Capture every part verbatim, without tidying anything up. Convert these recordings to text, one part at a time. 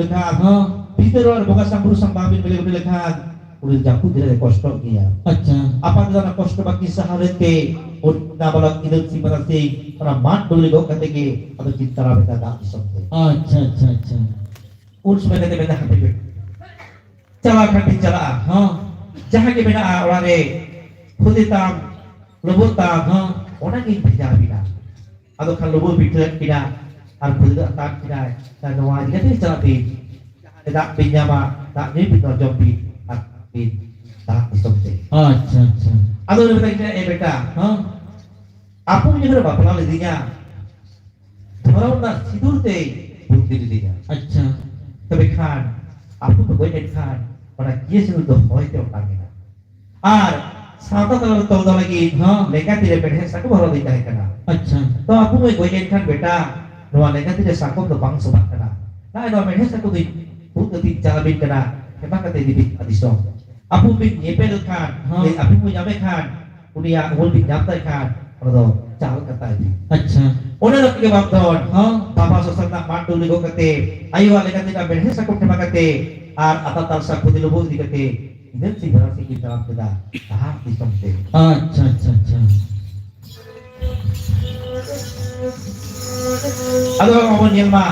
ᱞᱮᱠᱷᱟᱱ, ᱦᱚᱸ᱾ ᱵᱷᱤᱛᱟᱹᱨ ᱚᱲᱟᱜ ᱨᱮ ᱵᱚᱸᱜᱟ ᱥᱟᱢᱵᱩᱨᱩ ᱥᱟᱢᱵᱟ ᱵᱤᱱ ᱵᱮᱞᱮ ᱵᱮᱞᱮ ᱞᱮᱠᱷᱟᱱ, ᱩᱱᱤ ᱡᱟᱹᱯᱩᱫ ᱫᱤᱱ ᱨᱮ ᱠᱚᱥᱴᱚᱜ ᱜᱮᱭᱟ᱾ ᱟᱪᱪᱷᱟ᱾ ᱟᱯᱟᱛ ᱫᱚ ᱚᱱᱟ ᱠᱚᱥᱴᱚ ᱵᱟᱹᱠᱤ ᱥᱟᱦᱟᱣ ᱞᱮᱱᱛᱮ, ᱚᱱᱟ ᱵᱟᱞᱚᱠ ᱤᱱᱟᱹ ᱥᱤᱧ ᱵᱟᱨᱟ ᱥᱤᱧ ᱚᱱᱟ ᱢᱟᱫ ᱰᱩᱝᱨᱤ ᱜᱚᱜ ᱠᱟᱛᱮ ᱜᱮ ᱟᱫᱚ ᱠᱤᱱ ᱛᱟᱲᱟᱢ ᱮᱫᱟ ᱫᱟᱜ ᱫᱤᱥᱚᱢ ᱛᱮ᱾ ᱟᱪᱪᱷᱟ, ᱟᱪᱪᱷᱟ, ᱟᱪᱪᱷᱟ᱾ ᱩᱱ ᱥᱚᱢᱚᱭ ᱠᱟᱛᱮ ᱢᱮᱱᱫᱟ, ᱦᱟᱯᱮ ᱯᱮ ᱪᱟᱞᱟᱣ ᱠᱷᱟᱱ ᱵᱤᱱ ᱪᱟᱞᱟᱜᱼᱟ᱾ ᱦᱚᱸ᱾ ᱡᱟᱦᱟᱸ ᱜᱮ ᱢᱮᱱᱟᱜᱼᱟ ᱚᱲᱟᱜ ᱨᱮ, ᱠᱷᱚᱫᱮ ᱛᱟᱢ, ᱞᱚᱵᱚ ᱛᱟᱢ, ᱦᱚᱸ᱾ ᱚᱱᱟ ᱜᱤᱧ ᱵᱷᱮᱡᱟ ᱟᱹᱵᱤᱱᱟ᱾ ᱟᱫᱚ ᱠᱷᱟᱱ ᱞᱚᱵᱚ ᱯᱤᱴᱷᱟᱹ ᱟᱫ ᱠᱤᱱᱟ ᱟᱨ ᱠᱷᱚᱫᱮ ᱫᱚ ᱟᱛᱟᱝ ᱠᱤᱱᱟᱭ᱾ ᱛᱟᱦᱞᱮ ᱱᱚᱣᱟ ᱤᱫᱤ ᱠᱟᱛᱮ ᱪᱟᱞᱟᱜ ᱵᱤᱱ᱾ ᱡᱟᱦᱟᱸ ᱨᱮ ᱫᱟᱜ ᱵᱤᱱ ᱧᱟᱢᱟ, ᱫᱟᱜ ᱧᱩᱭ ᱵᱤᱱ, ᱥᱚᱨᱡᱚᱢ ᱵᱤᱱ, ᱟᱨ ᱵᱤᱱ ᱫᱟᱜ ᱫᱤᱥᱚᱢ ᱛᱮ᱾ ᱟᱪᱪᱷᱟ, ᱟᱪᱪᱷᱟ᱾ ᱟᱫᱚ ᱩᱱᱤ ᱢᱮᱛᱟᱭ ᱠᱟᱱᱟ, ᱮ ᱵᱮᱴᱟ, ᱦᱚᱸ᱾ ᱟᱯᱚ ᱡᱚᱠᱷᱚᱱ ᱵᱟᱯᱞᱟ ᱞᱤᱫᱤᱧᱟ, ᱫᱷᱚᱨᱚᱢ ᱨᱮᱱᱟᱜ ᱥᱤᱸᱫᱩᱨ ᱛᱮᱭ ᱵᱩᱸᱫᱤ ᱞᱤᱫᱤᱧᱟ᱾ ᱟᱪᱪᱷᱟ᱾ ᱛᱚᱵᱮ ᱠᱷᱟᱱ ᱟᱯᱚ ᱫᱚ ᱜᱚᱡ ᱮᱱ ᱠᱷᱟᱱ ᱚᱱᱟ ᱠᱤᱭᱟᱹ ᱥᱤᱸᱫᱩᱨ ᱫᱚ ᱦᱚᱭ ᱛᱮ ᱚᱴᱟᱝ ᱮᱱᱟ᱾ ᱟᱨ ᱥᱟᱶᱛᱟ ᱛᱟᱞᱟ ᱨᱮ ᱛᱚᱞ ᱫᱚᱦᱚ ᱞᱟᱹᱜᱤᱫ ᱦᱚᱸ᱾ ᱞᱮᱸᱜᱟ ᱛᱤ ᱨᱮ ᱢᱮᱲᱦᱮᱫ ᱥᱟᱠᱚᱢ ᱦᱚᱨᱚᱜ ᱫᱚᱧ ᱛᱟᱦᱮᱸ ᱠᱟᱱᱟ᱾ ᱟᱪᱪᱷᱟ᱾ ᱛᱚ ᱟᱯᱚ ᱢᱟᱭ ᱜᱚᱡ ᱮᱱ ᱠᱷᱟᱱ ᱵᱮᱴᱟ, ᱱᱚᱣᱟ ᱞᱮᱸᱜᱟ ᱛᱤ ᱨᱮ ᱥᱟᱠᱚᱢ ᱫᱚ ᱵᱟᱝ ᱥᱚᱵᱷᱟᱜ ᱠᱟᱱᱟ᱾ ᱱᱚᱜᱼᱚᱭ ᱱᱚᱣᱟ ᱢᱮᱲᱦᱮᱫ ᱥᱟᱠᱚᱢ ᱫᱚᱧ ᱛᱩᱫ ᱠᱟᱛᱮᱧ ᱪᱟᱞ ᱟᱹᱵᱤᱱ ᱠᱟᱱᱟ, ᱠᱷᱮᱢᱟ ᱠᱟᱛᱮ ᱤᱫᱤ ᱵᱤᱱ ᱫᱤᱥᱚᱢ᱾ ᱟᱯᱚ ᱵᱤᱱ ᱧᱮᱯᱮᱞ ᱠᱷᱟᱱ, ᱦᱚᱸ᱾ ᱟᱯᱚ ᱵᱤᱱ ᱧᱟᱢᱮ ᱠᱷᱟᱱ, ᱩᱱᱤᱭᱟᱜ ᱩᱢᱩᱞ ᱵᱤᱱ ᱧᱟᱢ ᱛᱟᱭ ᱠᱷᱟᱱ, ᱚᱱᱟ ᱫᱚ ᱪᱟᱞ ᱠᱟᱛᱟᱭ ᱵᱤᱱ᱾ ᱟᱪᱪᱷᱟ᱾ ᱚᱱᱮ ᱚᱱᱟ ᱛᱮᱜᱮ ᱵᱟᱯᱫᱷᱚᱱ, ᱦᱚᱸ᱾ ᱵᱟᱵᱟ ᱥᱚᱥᱚ ᱨᱮᱱᱟᱜ ᱢᱟᱫ ᱰᱩᱝᱨᱤ ᱜᱚᱜ ᱠᱟᱛᱮ, ᱟᱭᱳᱣᱟᱜ ᱞᱮᱸᱜᱟ ᱛᱤ ᱨᱮᱱᱟᱜ ᱢᱮᱲᱦᱮᱫ ᱥᱟᱠᱚᱢ ᱴᱷᱮᱢᱟ ᱠᱟᱛᱮ, ᱟᱨ ᱟᱛᱟ ᱛᱟᱞᱥᱟ ᱠᱷᱚᱫᱮ ᱞᱚᱵᱚ ᱤᱫᱤ ᱠᱟᱛᱮ, ᱤᱱᱟᱹ ᱥᱤᱧ ᱵᱮᱲᱟ ᱥᱮᱫ ᱠᱤᱱ ᱛᱟᱲᱟᱢ ᱠᱮᱫᱟ ᱰᱟᱦᱟᱨ ᱫᱤᱥᱚᱢ ᱛᱮ᱾ ᱟᱪᱪᱷᱟ, ᱟᱪᱪᱷᱟ, ᱟᱪᱪᱷᱟ᱾ ᱟᱫᱚ ᱵᱟᱵᱚᱱ ᱧᱮᱞ ᱢᱟ,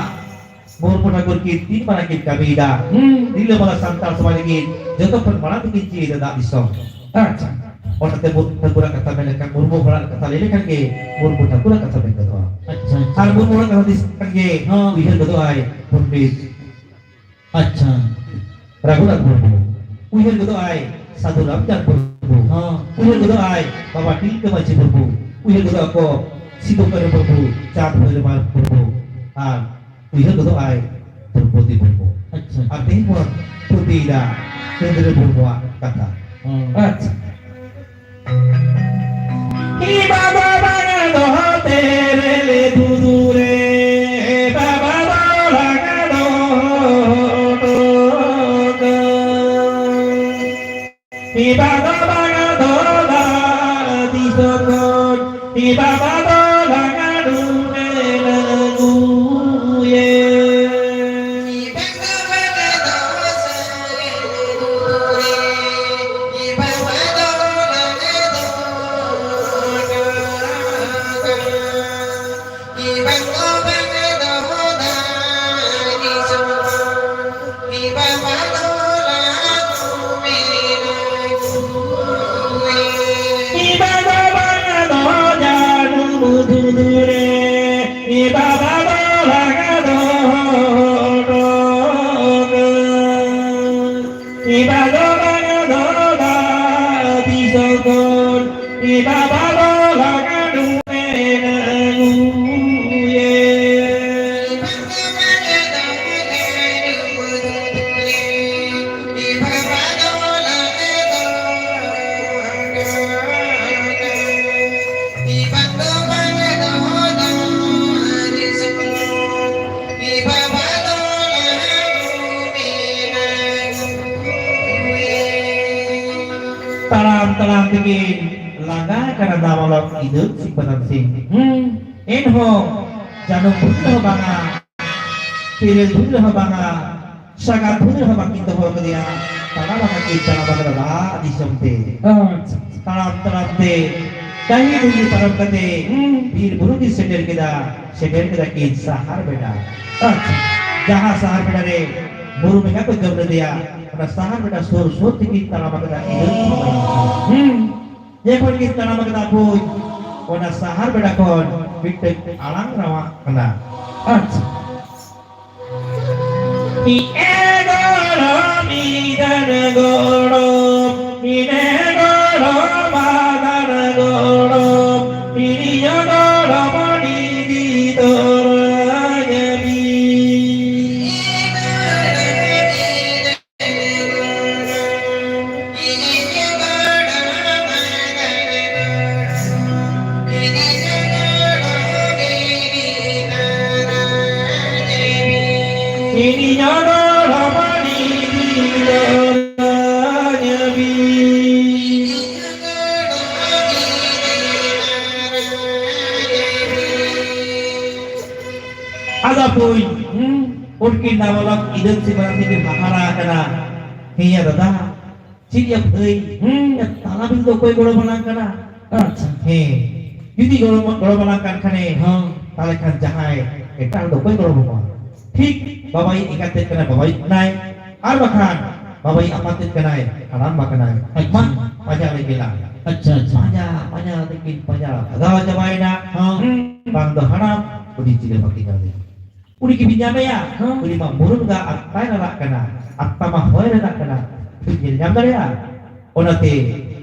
ᱢᱩᱨᱢᱩ ᱴᱷᱟᱹᱠᱩᱨ ᱠᱤᱱ ᱛᱤᱱ ᱢᱟᱨᱟᱝ ᱠᱤᱱ ᱠᱟᱹᱢᱤᱭᱮᱫᱟ᱾ ᱦᱩᱸ᱾ ᱨᱤᱞᱟᱹᱢᱟᱞᱟ ᱥᱟᱱᱛᱟᱲ ᱥᱚᱢᱟᱡᱽ ᱞᱟᱹᱜᱤᱫ ᱡᱚᱛᱚ ᱠᱷᱚᱱ ᱢᱟᱲᱟᱝ ᱛᱮᱠᱤᱱ ᱪᱮᱫ ᱮᱫᱟ ᱫᱟᱜ ᱫᱤᱥᱚᱢ᱾ ᱟᱪᱪᱷᱟ᱾ ᱚᱱᱟᱛᱮ ᱢᱩᱨᱢᱩ ᱴᱷᱟᱹᱠᱩᱨᱟᱜ ᱠᱟᱛᱷᱟ ᱢᱮᱱ ᱞᱮᱠᱷᱟᱱ, ᱢᱩᱨᱢᱩ ᱦᱚᱲᱟᱜ ᱠᱟᱛᱷᱟ ᱞᱟᱹᱭ ᱞᱮᱠᱷᱟᱱ ᱜᱮ ᱢᱩᱨᱢᱩ ᱴᱷᱟᱹᱠᱩᱨᱟᱜ ᱠᱟᱛᱷᱟ ᱢᱮᱱ ᱜᱚᱫᱚᱜᱼᱟ᱾ ᱟᱪᱪᱷᱟ, ᱟᱪᱪᱷᱟ᱾ ᱟᱨ ᱢᱩᱨᱢᱩ ᱦᱚᱲᱟᱜ ᱠᱟᱛᱷᱟ ᱫᱤᱥᱟᱹ ᱞᱮᱠᱷᱟᱱ ᱜᱮ ᱦᱚᱸ᱾ ᱩᱭᱦᱟᱹᱨ ᱜᱚᱫᱚᱜᱼᱟᱭ ᱯᱚᱱᱰᱤᱛ ᱟᱪᱪᱷᱟ᱾ ᱨᱟᱹᱜᱷᱩᱱᱟᱛᱷ ᱢᱩᱨᱢᱩ, ᱩᱭᱦᱟᱹᱨ ᱜᱚᱫᱚᱜᱼᱟᱭ ᱥᱟᱹᱫᱷᱩ ᱨᱟᱢᱪᱟᱸᱫᱽ ᱢᱩᱨᱢᱩ, ᱦᱚᱸ᱾ ᱩᱭᱦᱟᱹᱨ ᱜᱚᱫᱚᱜᱼᱟᱭ ᱵᱟᱵᱟ ᱴᱤᱞᱠᱟᱹ ᱢᱟᱹᱡᱷᱤ ᱢᱩᱨᱢᱩ, ᱩᱭᱦᱟᱹᱨ ᱜᱚᱫᱚᱜᱼᱟ ᱠᱚ ᱥᱤᱫᱩ ᱠᱟᱹᱱᱦᱩ ᱢᱩᱨᱢᱩ, ᱪᱟᱸᱫᱽ ᱵᱷᱟᱭᱨᱚ ᱢᱩᱨᱢᱩ, ᱟᱨ ᱩᱭᱦᱟᱹᱨ ᱜᱚᱫᱚᱜᱼᱟᱭ ᱫᱨᱚᱯᱚᱫᱤ ᱢᱩᱨᱢᱩ᱾ ᱟᱪᱪᱷᱟ᱾ ᱟᱨ ᱛᱮᱦᱮᱧ ᱵᱚᱱ ᱛᱷᱩᱛᱤᱭᱮᱫᱟ ᱪᱟᱸᱫᱽᱨᱮ ᱢᱩᱨᱢᱩᱣᱟᱜ ᱠᱟᱛᱷᱟ᱾ ᱦᱚᱸ᱾ ᱟᱪᱪᱷᱟ᱾ ᱤ ᱵᱟᱵᱟ ᱵᱟᱝᱟ ᱫᱚᱦᱚ ᱛᱮᱨᱮᱞᱮ ᱵᱩᱨᱩ ᱨᱮ, ᱵᱟᱵᱟ ᱵᱟᱝᱟ ᱫᱚᱦᱚ ᱦᱚᱴᱚ ᱠᱟᱜ᱾ ᱤ ᱵᱟᱵᱟ ᱵᱟᱝᱟ ᱫᱚᱦᱚ ᱫᱤᱥᱚᱢ ᱠᱷᱚᱱ, ᱤ ᱵᱟᱵᱟ ᱫᱚ ᱵᱟᱝᱟ ᱰᱩᱵᱮ ᱞᱟᱹᱜᱩᱭᱮ᱾ ᱤ ᱵᱟᱵᱟ ᱵᱟᱵᱟ ᱫᱚ ᱞᱟᱜᱟ ᱰᱩᱢᱮ ᱟᱹᱜᱩᱭᱮ᱾ ᱛᱟᱲᱟᱢ ᱛᱟᱲᱟᱢ ᱛᱮᱠᱤᱱ ᱞᱟᱸᱜᱟ ᱠᱟᱱᱟ ᱱᱟᱵᱟᱞᱚᱠ ᱤᱫᱟᱹ ᱥᱤᱯᱟᱹᱱᱟᱢ ᱥᱤᱝ᱾ ᱦᱩᱸ᱾ ᱮᱱᱦᱚᱸ ᱡᱟᱹᱱᱩᱢ ᱵᱷᱩᱨ ᱨᱮᱦᱚᱸ ᱵᱟᱝᱟ, ᱛᱤᱨᱤᱞ ᱵᱷᱩᱨ ᱨᱮᱦᱚᱸ ᱵᱟᱝᱟ, ᱥᱟᱜᱟᱫ ᱵᱷᱩᱨ ᱨᱮᱦᱚᱸ ᱵᱟᱹᱠᱤᱱ ᱫᱚᱦᱚ ᱠᱟᱫᱮᱭᱟ᱾ ᱛᱟᱲᱟᱢ ᱟᱠᱟᱫ ᱠᱤᱱ ᱛᱟᱲᱟᱢ ᱟᱠᱟᱫᱟ ᱫᱟᱜ ᱫᱤᱥᱚᱢ ᱛᱮ᱾ ᱟᱪᱪᱷᱟ᱾ ᱛᱟᱲᱟᱢ ᱛᱟᱲᱟᱢ ᱛᱮ ᱰᱟᱹᱦᱤ ᱰᱩᱝᱨᱤ ᱯᱟᱨᱚᱢ ᱠᱟᱛᱮ ᱦᱩᱸ᱾ ᱵᱤᱨ ᱵᱩᱨᱩ ᱠᱤᱱ ᱥᱮᱴᱮᱨ ᱠᱮᱫᱟ᱾ ᱥᱮᱴᱮᱨ ᱠᱮᱫᱟ ᱠᱤᱱ ᱥᱟᱦᱟᱨ ᱵᱮᱰᱟ᱾ ᱟᱪᱪᱷᱟ᱾ ᱡᱟᱦᱟᱸ ᱥᱟᱦᱟᱨ ᱵᱮᱰᱟ ᱨᱮ ᱵᱩᱨᱩ ᱵᱚᱸᱜᱟ ᱠᱚ ᱡᱚᱢ ᱞᱮᱫᱮᱭᱟ, ᱚᱱᱟ ᱥᱟᱦᱟᱨ ᱵᱮᱰᱟ ᱥᱩᱨ ᱥᱩᱨ ᱛᱮᱠᱤᱱ ᱛᱟᱲᱟᱢ ᱟᱠᱟᱫᱟ ᱤᱱᱟᱹ ᱥᱚᱢᱚᱭ᱾ ᱦᱩᱸ᱾ ᱡᱚᱠᱷᱚᱱ ᱠᱤᱱ ᱛᱟᱲᱟᱢ ᱟᱠᱟᱫᱟ ᱵᱳᱭ, ᱚᱱᱟ ᱥᱟᱦᱟᱨ ᱵᱮᱰᱟ ᱠᱷᱚᱱ ᱢᱤᱫᱴᱟᱝ ᱟᱲᱟᱝ ᱨᱟᱣᱟᱜ ᱠᱟᱱᱟ᱾ ᱟᱪᱪᱷᱟ᱾ ᱤᱧ ᱮ ᱜᱚᱲᱚᱢ, ᱤᱧ ᱫᱟᱱ ᱜᱚᱲᱚᱢ, ᱤᱧ ᱮ ᱜᱚᱲᱚᱢ, ᱟᱫᱟᱱ ᱜᱚᱲᱚᱢ, ᱤᱧ ᱭᱚ ᱜᱚᱲᱚᱢ, ᱤᱧ ᱫᱤ ᱛᱚᱨᱟᱧ ᱵᱤ᱾ ᱟᱫᱚ ᱵᱳᱭ, ᱦᱩᱸ, ᱩᱱᱠᱤᱱ ᱱᱟᱵᱟᱞᱚᱠ ᱤᱫᱟᱹᱱ ᱥᱤᱢᱨᱟ ᱛᱮᱠᱤᱱ ᱦᱟᱦᱟᱲᱟ ᱟᱠᱟᱱᱟ᱾ ᱦᱮᱸᱭᱟ ᱫᱟᱫᱟ, ᱪᱮᱫ ᱭᱟ ᱵᱷᱟᱹᱭ? ᱦᱩᱸ᱾ ᱭᱟ ᱛᱟᱞᱟ ᱵᱤᱨ ᱫᱚ ᱚᱠᱚᱭ ᱜᱚᱲᱚ ᱵᱟᱞᱟᱝ ᱠᱟᱱᱟ? ᱟᱪᱪᱷᱟ᱾ ᱦᱮᱸ, ᱡᱩᱫᱤ ᱜᱚᱲᱚ, ᱜᱚᱲᱚ ᱵᱟᱞᱟᱝ ᱠᱟᱱ ᱠᱷᱟᱱᱮ, ᱦᱚᱸ᱾ ᱛᱟᱦᱞᱮ ᱠᱷᱟᱱ ᱡᱟᱦᱟᱸᱭ ᱮᱴᱟᱜ ᱦᱚᱲ ᱫᱚ ᱚᱠᱚᱭ ᱜᱚᱲᱚ ᱵᱚᱱᱟ? ᱴᱷᱤᱠ ᱵᱟᱵᱟᱭᱤᱡ ᱮᱸᱜᱟᱛ ᱛᱮᱫ ᱠᱟᱱᱟᱭ, ᱵᱟᱵᱟᱭᱤᱡ ᱠᱟᱱᱟᱭ, ᱟᱨ ᱵᱟᱠᱷᱟᱱ ᱵᱟᱵᱟᱭᱤᱡ ᱟᱯᱟᱛ ᱛᱮᱫ ᱠᱟᱱᱟᱭ, ᱦᱟᱲᱟᱢ ᱵᱟ ᱠᱟᱱᱟᱭ᱾ ᱟᱪᱪᱷᱟ᱾ ᱢᱟ, ᱯᱟᱸᱡᱟ ᱞᱟᱹᱜᱤᱫ ᱞᱟᱝ᱾ ᱟᱪᱪᱷᱟ, ᱟᱪᱪᱷᱟ᱾ ᱯᱟᱸᱡᱟ, ᱯᱟᱸᱡᱟ ᱛᱮᱠᱤᱱ ᱯᱟᱸᱡᱟ ᱞᱟᱜᱟᱣ ᱪᱟᱵᱟᱭᱮᱱᱟ᱾ ᱦᱚᱸ᱾ ᱦᱩᱸ, ᱵᱟᱝ ᱫᱚ ᱦᱟᱲᱟᱢ, ᱦᱩᱰᱤᱧ ᱪᱤᱞᱤ ᱵᱟᱹᱠᱤᱱ ᱧᱟᱢᱮᱭᱟ᱾ ᱩᱱᱤ ᱜᱮᱵᱤᱱ ᱧᱟᱢᱮᱭᱟ, ᱦᱮᱸ᱾ ᱩᱱᱤ ᱢᱟ ᱢᱩᱨᱩᱢ ᱜᱟ ᱟᱛᱛᱟᱭ ᱨᱟᱨᱟᱜ ᱠᱟᱱᱟ, ᱟᱛᱛᱟ ᱢᱟ ᱦᱚᱭ ᱨᱟᱨᱟᱜ ᱠᱟᱱᱟ, ᱵᱤᱱ ᱧᱮᱞ ᱧᱟᱢ ᱫᱟᱲᱮᱭᱟᱜᱼᱟ᱾ ᱚᱱᱟᱛᱮ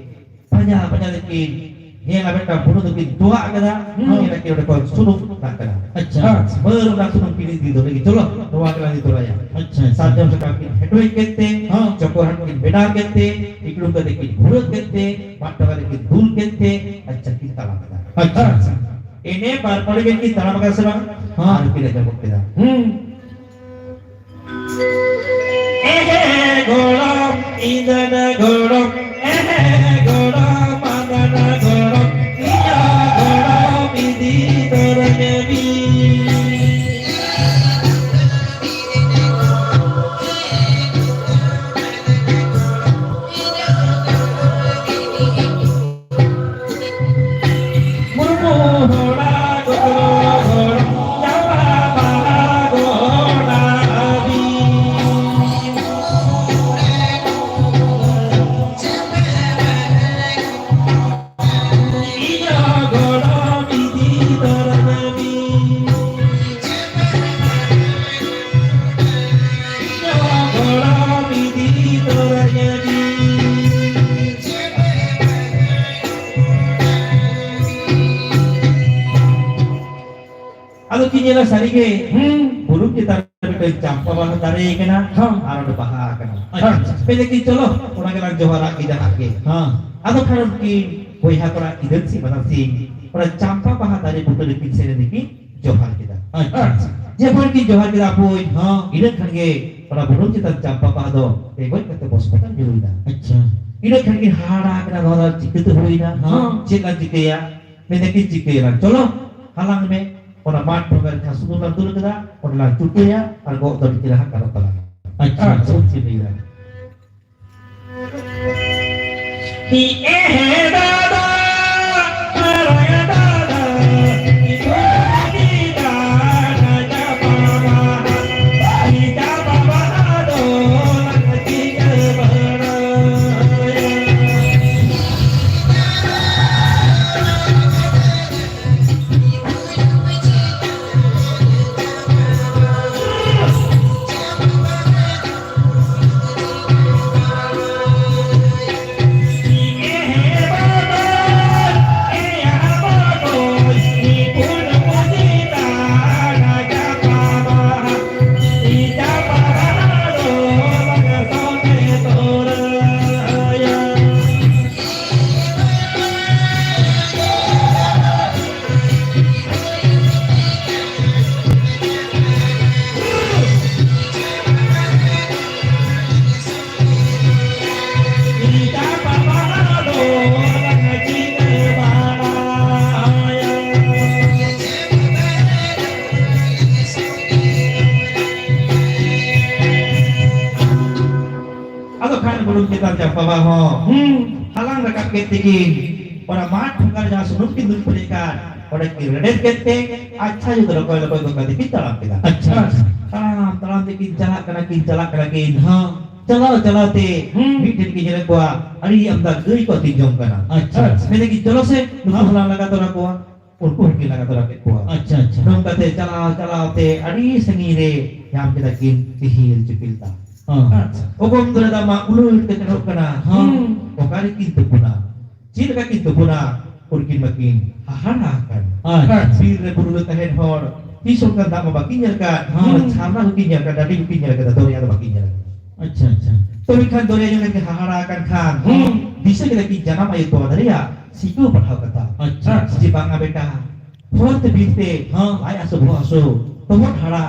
ᱯᱟᱸᱡᱟ ᱯᱟᱸᱡᱟ ᱛᱮᱠᱤᱱ ᱧᱮᱞᱟ ᱢᱤᱫᱴᱟᱝ ᱵᱩᱱᱩ ᱫᱚᱠᱤᱱ ᱛᱚᱣᱟᱜ ᱠᱟᱫᱟ, ᱦᱩᱸ᱾ ᱧᱮᱞᱟ ᱠᱤᱱ ᱚᱸᱰᱮ ᱠᱷᱚᱱ ᱥᱩᱱᱩᱢ ᱛᱩᱫᱩᱜ ᱠᱟᱱᱟ᱾ ᱟᱪᱪᱷᱟ᱾ ᱦᱮᱸ, ᱢᱟᱹᱨ ᱚᱱᱟ ᱥᱩᱱᱩᱢ ᱠᱤᱱ ᱤᱫᱤ ᱫᱚ ᱞᱟᱹᱜᱤᱫ, ᱪᱚᱞᱚ, ᱱᱚᱣᱟ ᱜᱮᱞᱟᱝ ᱤᱫᱤ ᱛᱚᱨᱟᱭᱟ᱾ ᱟᱪᱪᱷᱟ, ᱟᱪᱪᱷᱟ᱾ ᱥᱟᱨᱡᱚᱢ ᱥᱟᱠᱟᱢ ᱠᱤᱱ ᱦᱮᱰᱣᱮᱡ ᱠᱮᱫ ᱛᱮ, ᱦᱮᱸ᱾ ᱪᱚᱠᱚᱨ ᱦᱟᱸᱜ ᱠᱤᱱ ᱵᱮᱱᱟᱣ ᱠᱮᱫ ᱛᱮ, ᱤᱠᱲᱩᱢ ᱠᱟᱛᱮ ᱠᱤᱱ ᱵᱷᱩᱲᱟᱹᱜ ᱠᱮᱫ ᱛᱮ, ᱢᱟᱫ ᱴᱚᱸᱜᱟ ᱨᱮ ᱠᱤᱱ ᱫᱩᱞ ᱠᱮᱫ ᱛᱮ, ᱟᱪᱪᱷᱟ ᱠᱤᱱ ᱛᱟᱲᱟᱢ ᱠᱮᱫᱟ᱾ ᱟᱪᱪᱷᱟ, ᱟᱪᱪᱷᱟ᱾ ᱮᱱᱮ ᱵᱟᱨ ᱯᱟᱲᱮ ᱵᱤᱱ ᱠᱤᱱ ᱛᱟᱲᱟᱢ ᱟᱠᱟᱫᱟ ᱥᱮ ᱵᱟᱝ? ᱦᱮᱸ᱾ ᱟᱨ ᱠᱤᱱ ᱟᱸᱡᱚᱢ ᱜᱚᱫ ᱠᱮᱫᱟ᱾ ᱦᱩᱸ᱾ ᱮᱦᱮ ᱜᱚᱲᱚᱢ, ᱤᱧ ᱫᱟᱫᱟ ᱜᱚᱲᱚᱢ, ᱮᱦᱮ ᱜᱚᱲᱚᱢ, ᱢᱟ ᱫᱟᱫᱟ ᱜᱚᱲᱚᱢ, ᱤᱧᱟᱜ ᱜᱚᱲᱚᱢ ᱤᱫᱤ ᱛᱚᱨᱟᱧ ᱢᱮ᱾ ᱟᱫᱚ ᱠᱤᱱ ᱧᱮᱞᱟ ᱥᱟᱹᱨᱤᱜᱮ, ᱦᱩᱸ᱾ ᱵᱩᱨᱩ ᱪᱮᱛᱟᱱ ᱨᱮ ᱢᱤᱫᱴᱮᱱ ᱪᱟᱢᱯᱟ ᱵᱟᱦᱟ ᱫᱟᱨᱮ ᱠᱟᱱᱟ, ᱦᱚᱸ᱾ ᱟᱨ ᱚᱸᱰᱮ ᱵᱟᱦᱟ ᱠᱟᱱᱟ᱾ ᱟᱪᱪᱷᱟ᱾ ᱢᱮᱱᱫᱟ ᱠᱤᱱ, ᱪᱚᱞᱚ, ᱚᱱᱟ ᱜᱮᱞᱟᱝ ᱡᱚᱦᱟᱨᱟᱜ ᱜᱮ ᱡᱟᱦᱟᱸ ᱜᱮ᱾ ᱦᱚᱸ᱾ ᱟᱫᱚ ᱠᱷᱟᱱ ᱩᱱᱠᱤᱱ ᱵᱚᱭᱦᱟ ᱠᱚᱲᱟ ᱤᱫᱟᱹᱱ ᱥᱤᱧ ᱵᱟᱱᱟᱨ ᱥᱤᱧ ᱚᱱᱟ ᱪᱟᱢᱯᱟ ᱵᱟᱦᱟ ᱫᱟᱨᱮ ᱵᱩᱴᱟᱹ ᱨᱮᱠᱤᱱ ᱥᱮᱱ ᱮᱱ ᱛᱮᱠᱤᱱ ᱡᱚᱦᱟᱨ ᱠᱮᱫᱟ᱾ ᱟᱪᱪᱷᱟ᱾ ᱡᱚᱠᱷᱚᱱ ᱠᱤᱱ ᱡᱚᱦᱟᱨ ᱠᱮᱫᱟ, ᱦᱟᱯᱳᱭ, ᱦᱚᱸ᱾ ᱤᱱᱟᱹ ᱠᱷᱟᱱ ᱜᱮ ᱚᱱᱟ ᱵᱩᱱᱩᱢ ᱪᱮᱛᱟᱱ ᱪᱟᱢᱯᱟ ᱵᱟᱦᱟ ᱫᱚ ᱨᱮᱸᱜᱚᱡ ᱠᱟᱛᱮ ᱵᱚᱥᱯᱚᱛᱟᱱ ᱧᱩᱨᱩᱭᱮᱱᱟ᱾ ᱟᱪᱪᱷᱟ᱾ ᱤᱱᱟᱹ ᱠᱷᱟᱱ ᱜᱮ ᱦᱟᱦᱟᱲᱟ ᱠᱟᱱᱟ, ᱱᱚᱣᱟ ᱫᱚ ᱪᱤᱠᱟᱹᱛᱮ ᱦᱩᱭᱱᱟ? ᱦᱚᱸ᱾ ᱪᱮᱫ ᱞᱟᱝ ᱪᱤᱠᱟᱹᱭᱟ? ᱢᱮᱱᱫᱟ ᱠᱤᱱ, ᱪᱤᱠᱟᱹᱭᱟᱞᱟᱝ, ᱪᱚᱞᱚ ᱦᱟᱞᱟᱝ ᱢᱮ᱾ ᱚᱱᱟ ᱢᱟᱫ ᱴᱷᱚᱸᱜᱟ ᱨᱮ ᱡᱟᱦᱟᱸ ᱥᱩᱱᱩᱢ ᱞᱟᱝ ᱫᱩᱞ ᱠᱟᱫᱟ, ᱚᱸᱰᱮ ᱞᱟᱝ ᱪᱩᱴᱟᱹᱭᱟ ᱟᱨ ᱜᱚᱜ ᱫᱚ ᱱᱤᱝᱠᱟᱹ ᱦᱟᱸᱜ ᱜᱟᱱᱚᱜ ᱛᱟᱞᱟᱝᱟ᱾ ᱟᱪᱪᱷᱟ᱾ ᱟᱨ ᱥᱩᱱ ᱪᱤᱱᱤ ᱨᱮ᱾ ᱦᱤ ᱮ ᱦᱮ ᱫᱟᱫᱟ, ᱢᱟᱨᱟᱝ ᱫᱟᱫᱟ, ᱤᱧ ᱫᱚ ᱟᱹᱰᱤ ᱫᱟᱫᱟ ᱡᱟᱯᱟᱜ ᱵᱟᱦᱟ, ᱤᱧ ᱡᱟᱯᱟᱜ ᱵᱟᱦᱟ ᱫᱚ ᱞᱟᱝ ᱪᱤᱠᱟᱹ ᱵᱟᱲᱟᱭᱟ᱾ ᱪᱮᱛᱟᱱ ᱪᱟᱢᱯᱟ ᱵᱟᱦᱟ ᱦᱚᱸ ᱦᱩᱸ᱾ ᱦᱟᱞᱟᱝ ᱨᱟᱠᱟᱵ ᱠᱮᱫ ᱛᱮᱠᱤᱱ ᱚᱱᱟ ᱢᱟᱴᱷ ᱴᱷᱚᱸᱜᱟ ᱨᱮ ᱡᱟᱦᱟᱸ ᱥᱩᱱᱩᱢ ᱠᱤᱱ ᱫᱩᱞ ᱯᱮᱨᱮᱡ ᱟᱠᱟᱫ, ᱚᱸᱰᱮ ᱠᱤᱱ ᱨᱮᱰᱮᱫ ᱠᱮᱫ ᱛᱮ ᱟᱪᱪᱷᱟ ᱧᱚᱜ ᱨᱚᱠᱚᱭ ᱨᱚᱠᱚᱭ ᱜᱚᱫ ᱠᱟᱛᱮ ᱠᱤᱱ ᱛᱟᱲᱟᱢ ᱠᱮᱫᱟ᱾ ᱟᱪᱪᱷᱟ, ᱟᱪᱪᱷᱟ᱾ ᱛᱟᱲᱟᱢ ᱛᱟᱲᱟᱢ ᱛᱮᱠᱤᱱ ᱪᱟᱞᱟᱜ ᱠᱟᱱᱟ ᱠᱤᱱ, ᱪᱟᱞᱟᱜ ᱠᱟᱱᱟ ᱠᱤᱱ᱾ ᱦᱚᱸ᱾ ᱪᱟᱞᱟᱣ ᱪᱟᱞᱟᱣ ᱛᱮ ᱦᱩᱸ᱾ ᱢᱤᱫ ᱴᱷᱮᱱ ᱠᱤᱱ ᱧᱮᱞᱮᱫ ᱠᱚᱣᱟ ᱟᱹᱰᱤ ᱟᱢᱫᱟ ᱜᱟᱹᱭ ᱠᱚ ᱟᱹᱛᱤᱧ ᱡᱚᱝ ᱠᱟᱱᱟ᱾ ᱟᱪᱪᱷᱟ, ᱟᱪᱪᱷᱟ᱾ ᱢᱮᱱᱫᱟ ᱠᱤᱱ, "ᱪᱚᱞᱚ ᱥᱮ ᱱᱩᱠᱩ ᱦᱚᱸ᱾ ᱦᱚᱸᱞᱟᱝ ᱞᱟᱜᱟ ᱛᱚᱨᱟ ᱠᱚᱣᱟ᱾" ᱩᱱᱠᱩ ᱦᱚᱸ ᱠᱤᱱ ᱞᱟᱜᱟ ᱛᱚᱨᱟ ᱠᱮᱫ ᱠᱚᱣᱟ᱾ ᱟᱪᱪᱷᱟ, ᱟᱪᱪᱷᱟ᱾ ᱱᱚᱝᱠᱟᱛᱮ ᱪᱟᱞᱟᱣ ᱪᱟᱞᱟᱣ ᱛᱮ ᱟᱹᱰᱤ ᱥᱟᱺᱜᱤᱧ ᱨᱮ ᱧᱟᱢ ᱠᱮᱫᱟ ᱠᱤᱱ ᱛᱤᱦᱤᱞ ᱪᱤᱯᱤᱞ ᱫᱟ᱾ ᱦᱚᱸ᱾ ᱟᱪᱪᱷᱟ᱾ ᱚᱜᱚᱢ ᱫᱚᱨᱮ ᱫᱟᱜ ᱢᱟ ᱩᱞᱟᱹᱴ ᱛᱮ ᱪᱟᱰᱚᱜ ᱠᱟᱱᱟ᱾ ᱦᱚᱸ᱾ ᱚᱠᱟ ᱨᱮᱠᱤᱱ ᱛᱩᱯᱩᱱᱟ? ᱪᱮᱫ ᱞᱮᱠᱟ ᱠᱤᱱ ᱛᱩᱯᱩᱱᱟ? ᱩᱱᱠᱤᱱ ᱢᱟᱠᱤᱱ ᱦᱟᱦᱟᱲᱟ ᱟᱠᱟᱱ᱾ ᱟᱪᱪᱷᱟ᱾ ᱵᱤᱨ ᱨᱮ ᱵᱩᱨᱩ ᱨᱮ ᱛᱟᱦᱮᱱ ᱦᱚᱲ ᱛᱤᱥ ᱚᱱᱠᱟᱱ ᱫᱟᱜ ᱢᱟ ᱵᱟᱹᱠᱤᱱ ᱧᱮᱞ ᱟᱠᱟᱫ, ᱦᱚᱸ᱾ ᱡᱷᱟᱨᱱᱟ ᱦᱚᱸᱠᱤᱱ ᱧᱮᱞ ᱟᱠᱟᱫ, ᱰᱟᱹᱰᱤ ᱦᱚᱸᱠᱤᱱ ᱧᱮᱞ ᱟᱠᱟᱫᱟ, ᱫᱚᱨᱭᱟ ᱫᱚ ᱵᱟᱹᱠᱤᱱ ᱧᱮᱞ ᱟᱠᱟᱫᱟ᱾ ᱟᱪᱪᱷᱟ, ᱟᱪᱪᱷᱟ᱾ ᱛᱚ ᱢᱮᱱᱠᱷᱟᱱ ᱫᱚᱨᱭᱟ ᱧᱮᱞ ᱠᱟᱛᱮ ᱦᱟᱦᱟᱲᱟ ᱟᱠᱟᱱ ᱠᱷᱟᱱ, ᱦᱩᱸ᱾ ᱫᱤᱥᱟᱹ ᱠᱮᱫᱟ ᱠᱤᱱ ᱡᱟᱱᱟᱢ ᱟᱭᱳ ᱛᱚᱣᱟ ᱫᱟᱨᱮᱭᱟᱜ ᱥᱤᱠᱟᱹᱣ ᱯᱟᱲᱦᱟᱣ ᱠᱟᱛᱷᱟ᱾ ᱟᱪᱪᱷᱟ, ᱟᱪᱪᱷᱟ᱾ ᱡᱮ ᱵᱟᱝᱟ ᱵᱮᱴᱟ, ᱦᱚᱨ ᱛᱮ ᱵᱤᱨ ᱛᱮ, ᱦᱚᱸ᱾ ᱞᱟᱡ ᱦᱟᱹᱥᱩ, ᱵᱚᱦᱚᱜ ᱦᱟᱹᱥᱩ, ᱛᱚᱦᱚᱫ ᱦᱟᱲᱟ,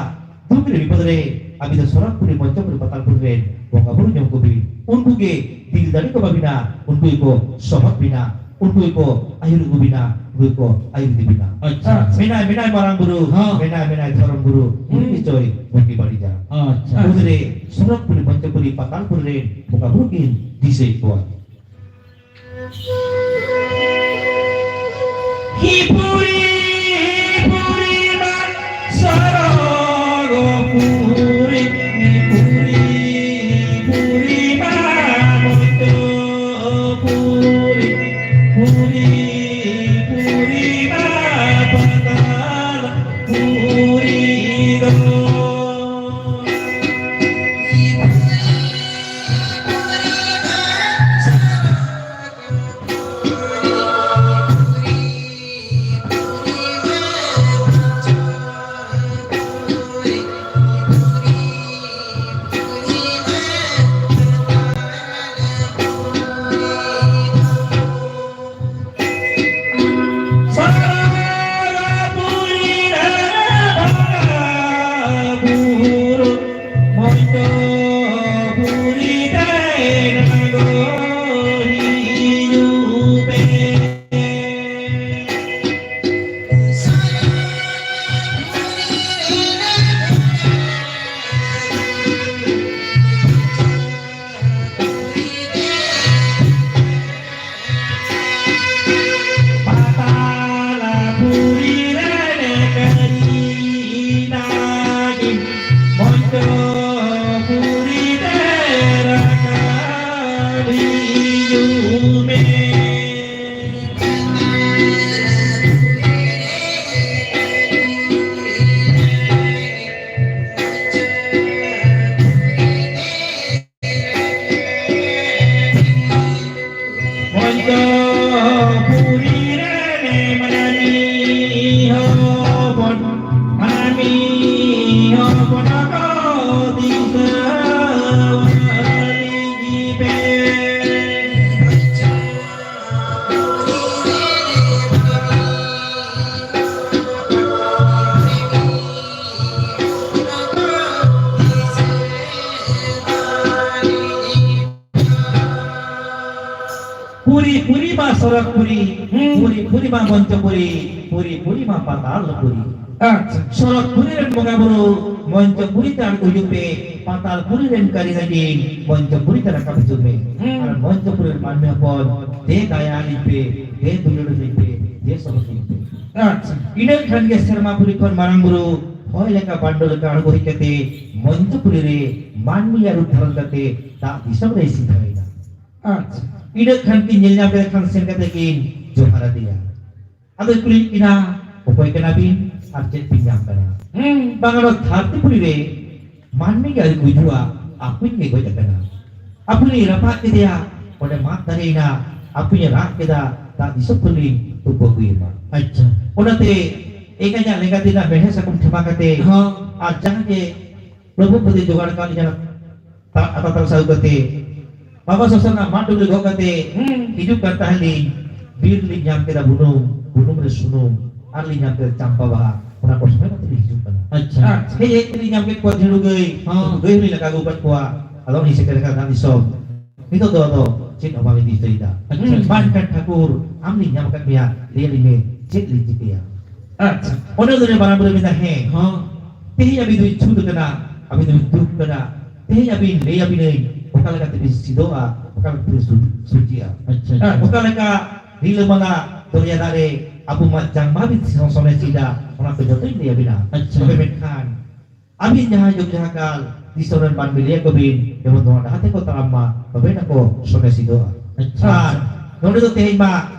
ᱫᱩᱠ ᱨᱮ ᱵᱤᱯᱚᱫ ᱨᱮ, ᱟᱵᱤᱱ ᱫᱚ ᱥᱚᱨᱚᱜᱽᱯᱩᱨᱤ, ᱢᱚᱧᱪᱚᱯᱩᱨᱤ, ᱯᱟᱛᱟᱞᱯᱩᱨᱤ ᱨᱮᱱ ᱵᱚᱸᱜᱟ ᱵᱩᱨᱩ ᱧᱩᱢ ᱠᱚᱵᱤᱱ᱾ ᱩᱱᱠᱩ ᱜᱮ ᱫᱤᱞ ᱫᱟᱲᱮ ᱠᱚ ᱮᱢᱟ ᱵᱤᱱᱟ, ᱩᱱᱠᱩ ᱜᱮᱠᱚ ᱥᱚᱦᱚᱫ ᱵᱤᱱᱟ, ᱩᱱᱠᱩ ᱜᱮᱠᱚ ᱟᱹᱭᱩᱨ ᱟᱹᱜᱩ ᱵᱤᱱᱟ, ᱩᱱᱠᱩ ᱜᱮᱠᱚ ᱟᱹᱭᱩᱨ ᱤᱫᱤ ᱵᱤᱱᱟ᱾ ᱟᱪᱪᱷᱟ᱾ ᱢᱮᱱᱟᱭ, ᱢᱮᱱᱟᱭ ᱢᱟᱨᱟᱝ ᱵᱩᱨᱩ, ᱦᱚᱸ᱾ ᱢᱮᱱᱟᱭ, ᱢᱮᱱᱟᱭ ᱫᱷᱚᱨᱚᱢ ᱵᱩᱨᱩ, ᱩᱱᱤ ᱦᱩᱸ᱾ ᱜᱮᱪᱚᱭ ᱵᱩᱜᱤ ᱵᱟᱹᱲᱤᱡᱟ᱾ ᱟᱪᱪᱷᱟ᱾ ᱩᱱᱨᱮ ᱥᱚᱨᱚᱜᱽᱯᱩᱨᱤ, ᱢᱚᱧᱪᱚᱯᱩᱨᱤ, ᱯᱟᱛᱟᱞᱯᱩᱨᱤ ᱨᱮᱱ ᱵᱚᱸᱜᱟ ᱵᱩᱨᱩ ᱠᱤᱱ ᱫᱤᱥᱟᱹᱭᱮᱫ ᱠᱚᱣᱟ᱾ ᱦᱤ ᱯᱩᱨᱤ, ᱦᱤ ᱯᱩᱨᱤ ᱢᱟ ᱥᱚᱨᱚᱜᱽ ᱯᱩᱨᱤ, ᱦᱤ ᱯᱩᱨᱤ, ᱦᱤ ᱯᱩᱨᱤ ᱢᱟ ᱢᱚᱧᱪᱚ ᱯᱩᱨᱤ, ᱯᱩᱨᱤ, ᱯᱩᱨᱤ ᱢᱟ ᱯᱟᱛᱟᱞ ᱯᱩᱨᱤ ᱫᱚ᱾ ᱥᱚᱨᱚᱜᱽᱯᱩᱨᱤ, ᱦᱩᱸ᱾ ᱯᱩᱨᱤ, ᱯᱩᱨᱤ ᱢᱟ ᱢᱚᱧᱪᱚᱯᱩᱨᱤ, ᱯᱩᱨᱤ, ᱯᱩᱨᱤ ᱢᱟ ᱯᱟᱛᱟᱞᱯᱩᱨᱤ᱾ ᱟᱪᱪᱷᱟ᱾ ᱥᱚᱨᱚᱜᱽᱯᱩᱨᱤ ᱨᱮᱱ ᱵᱚᱸᱜᱟ ᱵᱩᱨᱩ ᱢᱚᱧᱪᱚᱯᱩᱨᱤ ᱛᱮ ᱟᱬᱜᱚ ᱦᱤᱡᱩᱜ ᱯᱮ, ᱯᱟᱛᱟᱞᱯᱩᱨᱤ ᱨᱮᱱ ᱠᱟᱹᱨᱤ ᱱᱟᱹᱠᱤᱱ ᱢᱚᱧᱪᱚᱯᱩᱨᱤ ᱛᱮ ᱨᱟᱠᱟᱵ ᱦᱤᱡᱩᱜ ᱢᱮ᱾ ᱦᱩᱸ᱾ ᱟᱨ ᱢᱚᱧᱪᱚᱯᱩᱨᱤ ᱨᱮᱱ ᱢᱟᱹᱱᱢᱤ ᱦᱚᱯᱚᱱ ᱫᱮ ᱫᱟᱭᱟ ᱟᱹᱞᱤᱧ ᱯᱮ, ᱫᱮ ᱫᱩᱞᱟᱹᱲ ᱟᱹᱞᱤᱧ ᱯᱮ, ᱫᱮ ᱥᱚᱦᱚᱫ ᱟᱹᱞᱤᱧ ᱯᱮ᱾ ᱟᱪᱪᱷᱟ᱾ ᱤᱱᱟᱹ ᱠᱷᱟᱱ ᱜᱮ ᱥᱮᱨᱢᱟ ᱯᱩᱨᱤ ᱠᱷᱚᱱ ᱢᱟᱨᱟᱝ ᱵᱩᱨᱩ ᱦᱚᱭ ᱞᱮᱠᱟ ᱵᱟᱱᱰᱚ ᱞᱮᱠᱟ ᱟᱬᱜᱚ ᱦᱮᱡ ᱠᱟᱛᱮ ᱢᱚᱧᱪᱚᱯᱩᱨᱤ ᱨᱮ ᱢᱟᱹᱱᱢᱤᱭᱟᱜ ᱨᱩᱯ ᱫᱷᱟᱨᱚᱱ ᱠᱟᱛᱮ ᱫᱟᱜ ᱫᱤᱥᱚᱢ ᱨᱮᱭ ᱥᱤᱫᱷᱟᱹᱭᱮᱱᱟ᱾ ᱟᱪᱪᱷᱟ᱾ ᱤᱱᱟᱹ ᱠᱷᱟᱱ ᱠᱤᱱ ᱧᱮᱞ ᱧᱟᱢ ᱠᱮᱫ ᱠᱷᱟᱱ ᱥᱮᱱ ᱠᱟᱛᱮ ᱠᱤᱱ ᱡᱚᱦᱟᱨ ᱟᱫᱮᱭᱟ᱾ ᱟᱫᱚᱭ ᱠᱩᱞᱤᱭᱮᱫ ᱠᱤᱱᱟ, "ᱚᱠᱚᱭ ᱠᱟᱱᱟ ᱵᱤᱱ ᱟᱨ ᱪᱮᱫ ᱵᱤᱱ ᱧᱟᱢ ᱠᱟᱱᱟ?" ᱦᱩᱸ᱾ ᱵᱟᱝ, ᱱᱚᱣᱟ ᱫᱷᱟᱹᱨᱛᱤ ᱯᱩᱨᱤ ᱨᱮ ᱢᱟᱹᱱᱢᱤ ᱜᱮ ᱟᱹᱣᱨᱤ ᱠᱚ ᱦᱤᱡᱩᱜᱼᱟ, ᱟᱹᱯᱩᱧ ᱜᱮ ᱜᱚᱡ ᱟᱠᱟᱱᱟ᱾ ᱟᱹᱯᱩᱧ ᱞᱤᱧ ᱨᱟᱯᱟᱜ ᱠᱮᱫᱮᱭᱟ, ᱚᱸᱰᱮ ᱢᱟᱫ ᱫᱟᱨᱮᱭᱮᱱᱟ, ᱟᱹᱯᱩᱧ ᱮ ᱨᱟᱜ ᱠᱮᱫᱟ, ᱫᱟᱜ ᱫᱤᱥᱚᱢ ᱠᱷᱚᱱ ᱞᱤᱧ ᱛᱩᱯᱩ ᱟᱹᱜᱩᱭᱮᱢᱟ᱾ ᱟᱪᱪᱷᱟ᱾ ᱚᱱᱟᱛᱮ ᱮᱸᱜᱟᱧᱟᱜ ᱞᱮᱸᱜᱟ ᱛᱤ ᱨᱮᱱᱟᱜ ᱢᱮᱲᱦᱮᱫ ᱥᱟᱠᱚᱢ ᱴᱷᱮᱢᱟ ᱠᱟᱛᱮ, ᱦᱚᱸ᱾ ᱟᱨ ᱡᱟᱦᱟᱸ ᱜᱮ ᱯᱨᱚᱵᱷᱩ ᱯᱟᱹᱛᱤ ᱡᱚᱜᱟᱲ ᱠᱟᱜ ᱞᱤᱧᱟ, ᱛᱟ-, ᱟᱛᱟ ᱛᱟᱨᱥᱟ ᱟᱹᱜᱩ ᱠᱟᱛᱮ, ᱵᱟᱵᱟ ᱥᱚᱥᱚ ᱨᱮᱱᱟᱜ ᱢᱟᱜ ᱰᱩᱵᱞᱤ ᱜᱚᱜ ᱠᱟᱛᱮ, ᱦᱩᱸ᱾ ᱦᱤᱡᱩᱜ ᱠᱟᱱ ᱛᱟᱦᱮᱸ ᱞᱤᱧ, ᱵᱤᱨ ᱞᱤᱧ ᱧᱟᱢ ᱠᱮᱫᱟ ᱵᱩᱱᱩᱢ, ᱵᱩᱱᱩᱢ ᱨᱮ ᱥᱩᱱᱩᱢ, ᱟᱨ ᱞᱤᱧ ᱧᱟᱢ ᱠᱮᱫᱟ ᱪᱟᱢᱯᱟ ᱵᱟᱦᱟ, ᱚᱱᱟ ᱠᱚ ᱥᱚᱸᱜᱮ ᱠᱟᱛᱮ ᱞᱤᱧ ᱦᱤᱡᱩᱜ ᱠᱟᱱᱟ᱾ ᱟᱪᱪᱷᱟ᱾ ᱦᱮᱡ ᱦᱮᱡ ᱛᱮᱞᱤᱧ ᱧᱟᱢ ᱠᱮᱫ ᱠᱚᱣᱟ ᱫᱷᱤᱲᱩ ᱜᱟᱹᱭ, ᱦᱚᱸ᱾ ᱜᱟᱹᱭ ᱦᱚᱸᱞᱤᱧ ᱞᱟᱜᱟ ᱟᱹᱜᱩ ᱠᱟᱫ ᱠᱚᱣᱟ, ᱟᱫᱚ ᱞᱤᱧ ᱥᱮᱴᱮᱨ ᱟᱠᱟᱱᱟ ᱫᱤᱥᱚᱢ᱾ ᱱᱤᱛᱚᱜ ᱫᱚ ᱟᱫᱚ ᱪᱮᱫ ᱦᱚᱸ ᱵᱟᱝ ᱞᱤᱧ ᱫᱤᱥᱟᱹᱭᱮᱫᱟ᱾ ᱟᱪᱪᱷᱟ᱾ ᱢᱟ ᱮᱱᱠᱷᱟᱱ ᱴᱷᱟᱹᱠᱩᱨ, ᱟᱢ ᱞᱤᱧ ᱧᱟᱢ ᱟᱠᱟᱫ ᱢᱮᱭᱟ, ᱞᱟᱹᱭ ᱟᱹᱞᱤᱧ ᱢᱮ, ᱪᱮᱫ ᱞᱤᱧ ᱪᱤᱠᱟᱹᱭᱟ? ᱟᱪᱪᱷᱟ᱾ ᱚᱱᱮ ᱩᱱᱤ ᱢᱟᱨᱟᱝ ᱵᱩᱨᱩ ᱢᱮᱱᱫᱟ, ᱦᱮᱸ, ᱦᱚᱸ᱾ ᱛᱮᱦᱮᱧ ᱟᱹᱵᱤᱱ ᱫᱚᱵᱤᱱ ᱪᱷᱩᱴ ᱟᱠᱟᱱᱟ, ᱟᱹᱵᱤᱱ ᱫᱚᱵᱤᱱ ᱫᱩᱠ ᱟᱠᱟᱱᱟ᱾ ᱛᱮᱦᱮᱧ ᱟᱹᱵᱤᱱ ᱞᱟᱹᱭ ᱟᱹᱵᱤᱱᱟᱹᱧ, ᱚᱠᱟ ᱞᱮᱠᱟ ᱛᱮᱵᱤᱱ ᱥᱤᱫᱚᱜᱼᱟ, ᱚᱠᱟ ᱞᱮᱠᱟ ᱛᱮᱵᱤᱱ ᱥᱩ-, ᱥᱩᱪᱤᱜᱼᱟ᱾ ᱟᱪᱪᱷᱟ, ᱟᱪᱪᱷᱟ᱾ ᱚᱠᱟ ᱞᱮᱠᱟ ᱨᱤᱞᱟᱹᱢᱟᱞᱟ ᱫᱚᱨᱭᱟ ᱫᱟᱜ ᱨᱮ ᱟᱵᱚ ᱢᱟ ᱡᱟᱝ ᱵᱟᱵᱤᱱ ᱥᱚ-, ᱥᱚᱱᱮ ᱥᱤᱫᱟ, ᱚᱱᱟ ᱠᱚ ᱡᱚᱛᱚᱧ ᱞᱟᱹᱭ ᱟᱹᱵᱤᱱᱟ᱾ ᱟᱪᱪᱷᱟ᱾ ᱛᱚᱵᱮ ᱢᱮᱱᱠᱷᱟᱱ ᱟᱹᱵᱤᱱ ᱡᱟᱦᱟᱸᱭ ᱡᱚᱜᱽ ᱡᱟᱦᱟᱸ ᱠᱟᱞ ᱫᱤᱥᱚᱢ ᱨᱮᱱ ᱢᱟᱹᱱᱢᱤ ᱞᱟᱹᱭ ᱟᱠᱚ ᱵᱤᱱ, ᱡᱮᱢᱚᱱ ᱱᱚᱣᱟ ᱰᱟᱦᱟᱨ ᱛᱮᱠᱚ ᱛᱟᱲᱟᱢ ᱢᱟ, ᱛᱚᱵᱮ ᱱᱟᱠᱚ ᱥᱚᱱᱮ ᱥᱤᱫᱚᱜᱼᱟ᱾ ᱟᱪᱪᱷᱟ, ᱟᱨ ᱟᱪᱪᱷᱟ᱾ ᱱᱚᱰᱮ ᱫᱚ ᱛᱮᱦᱮᱧ ᱢᱟ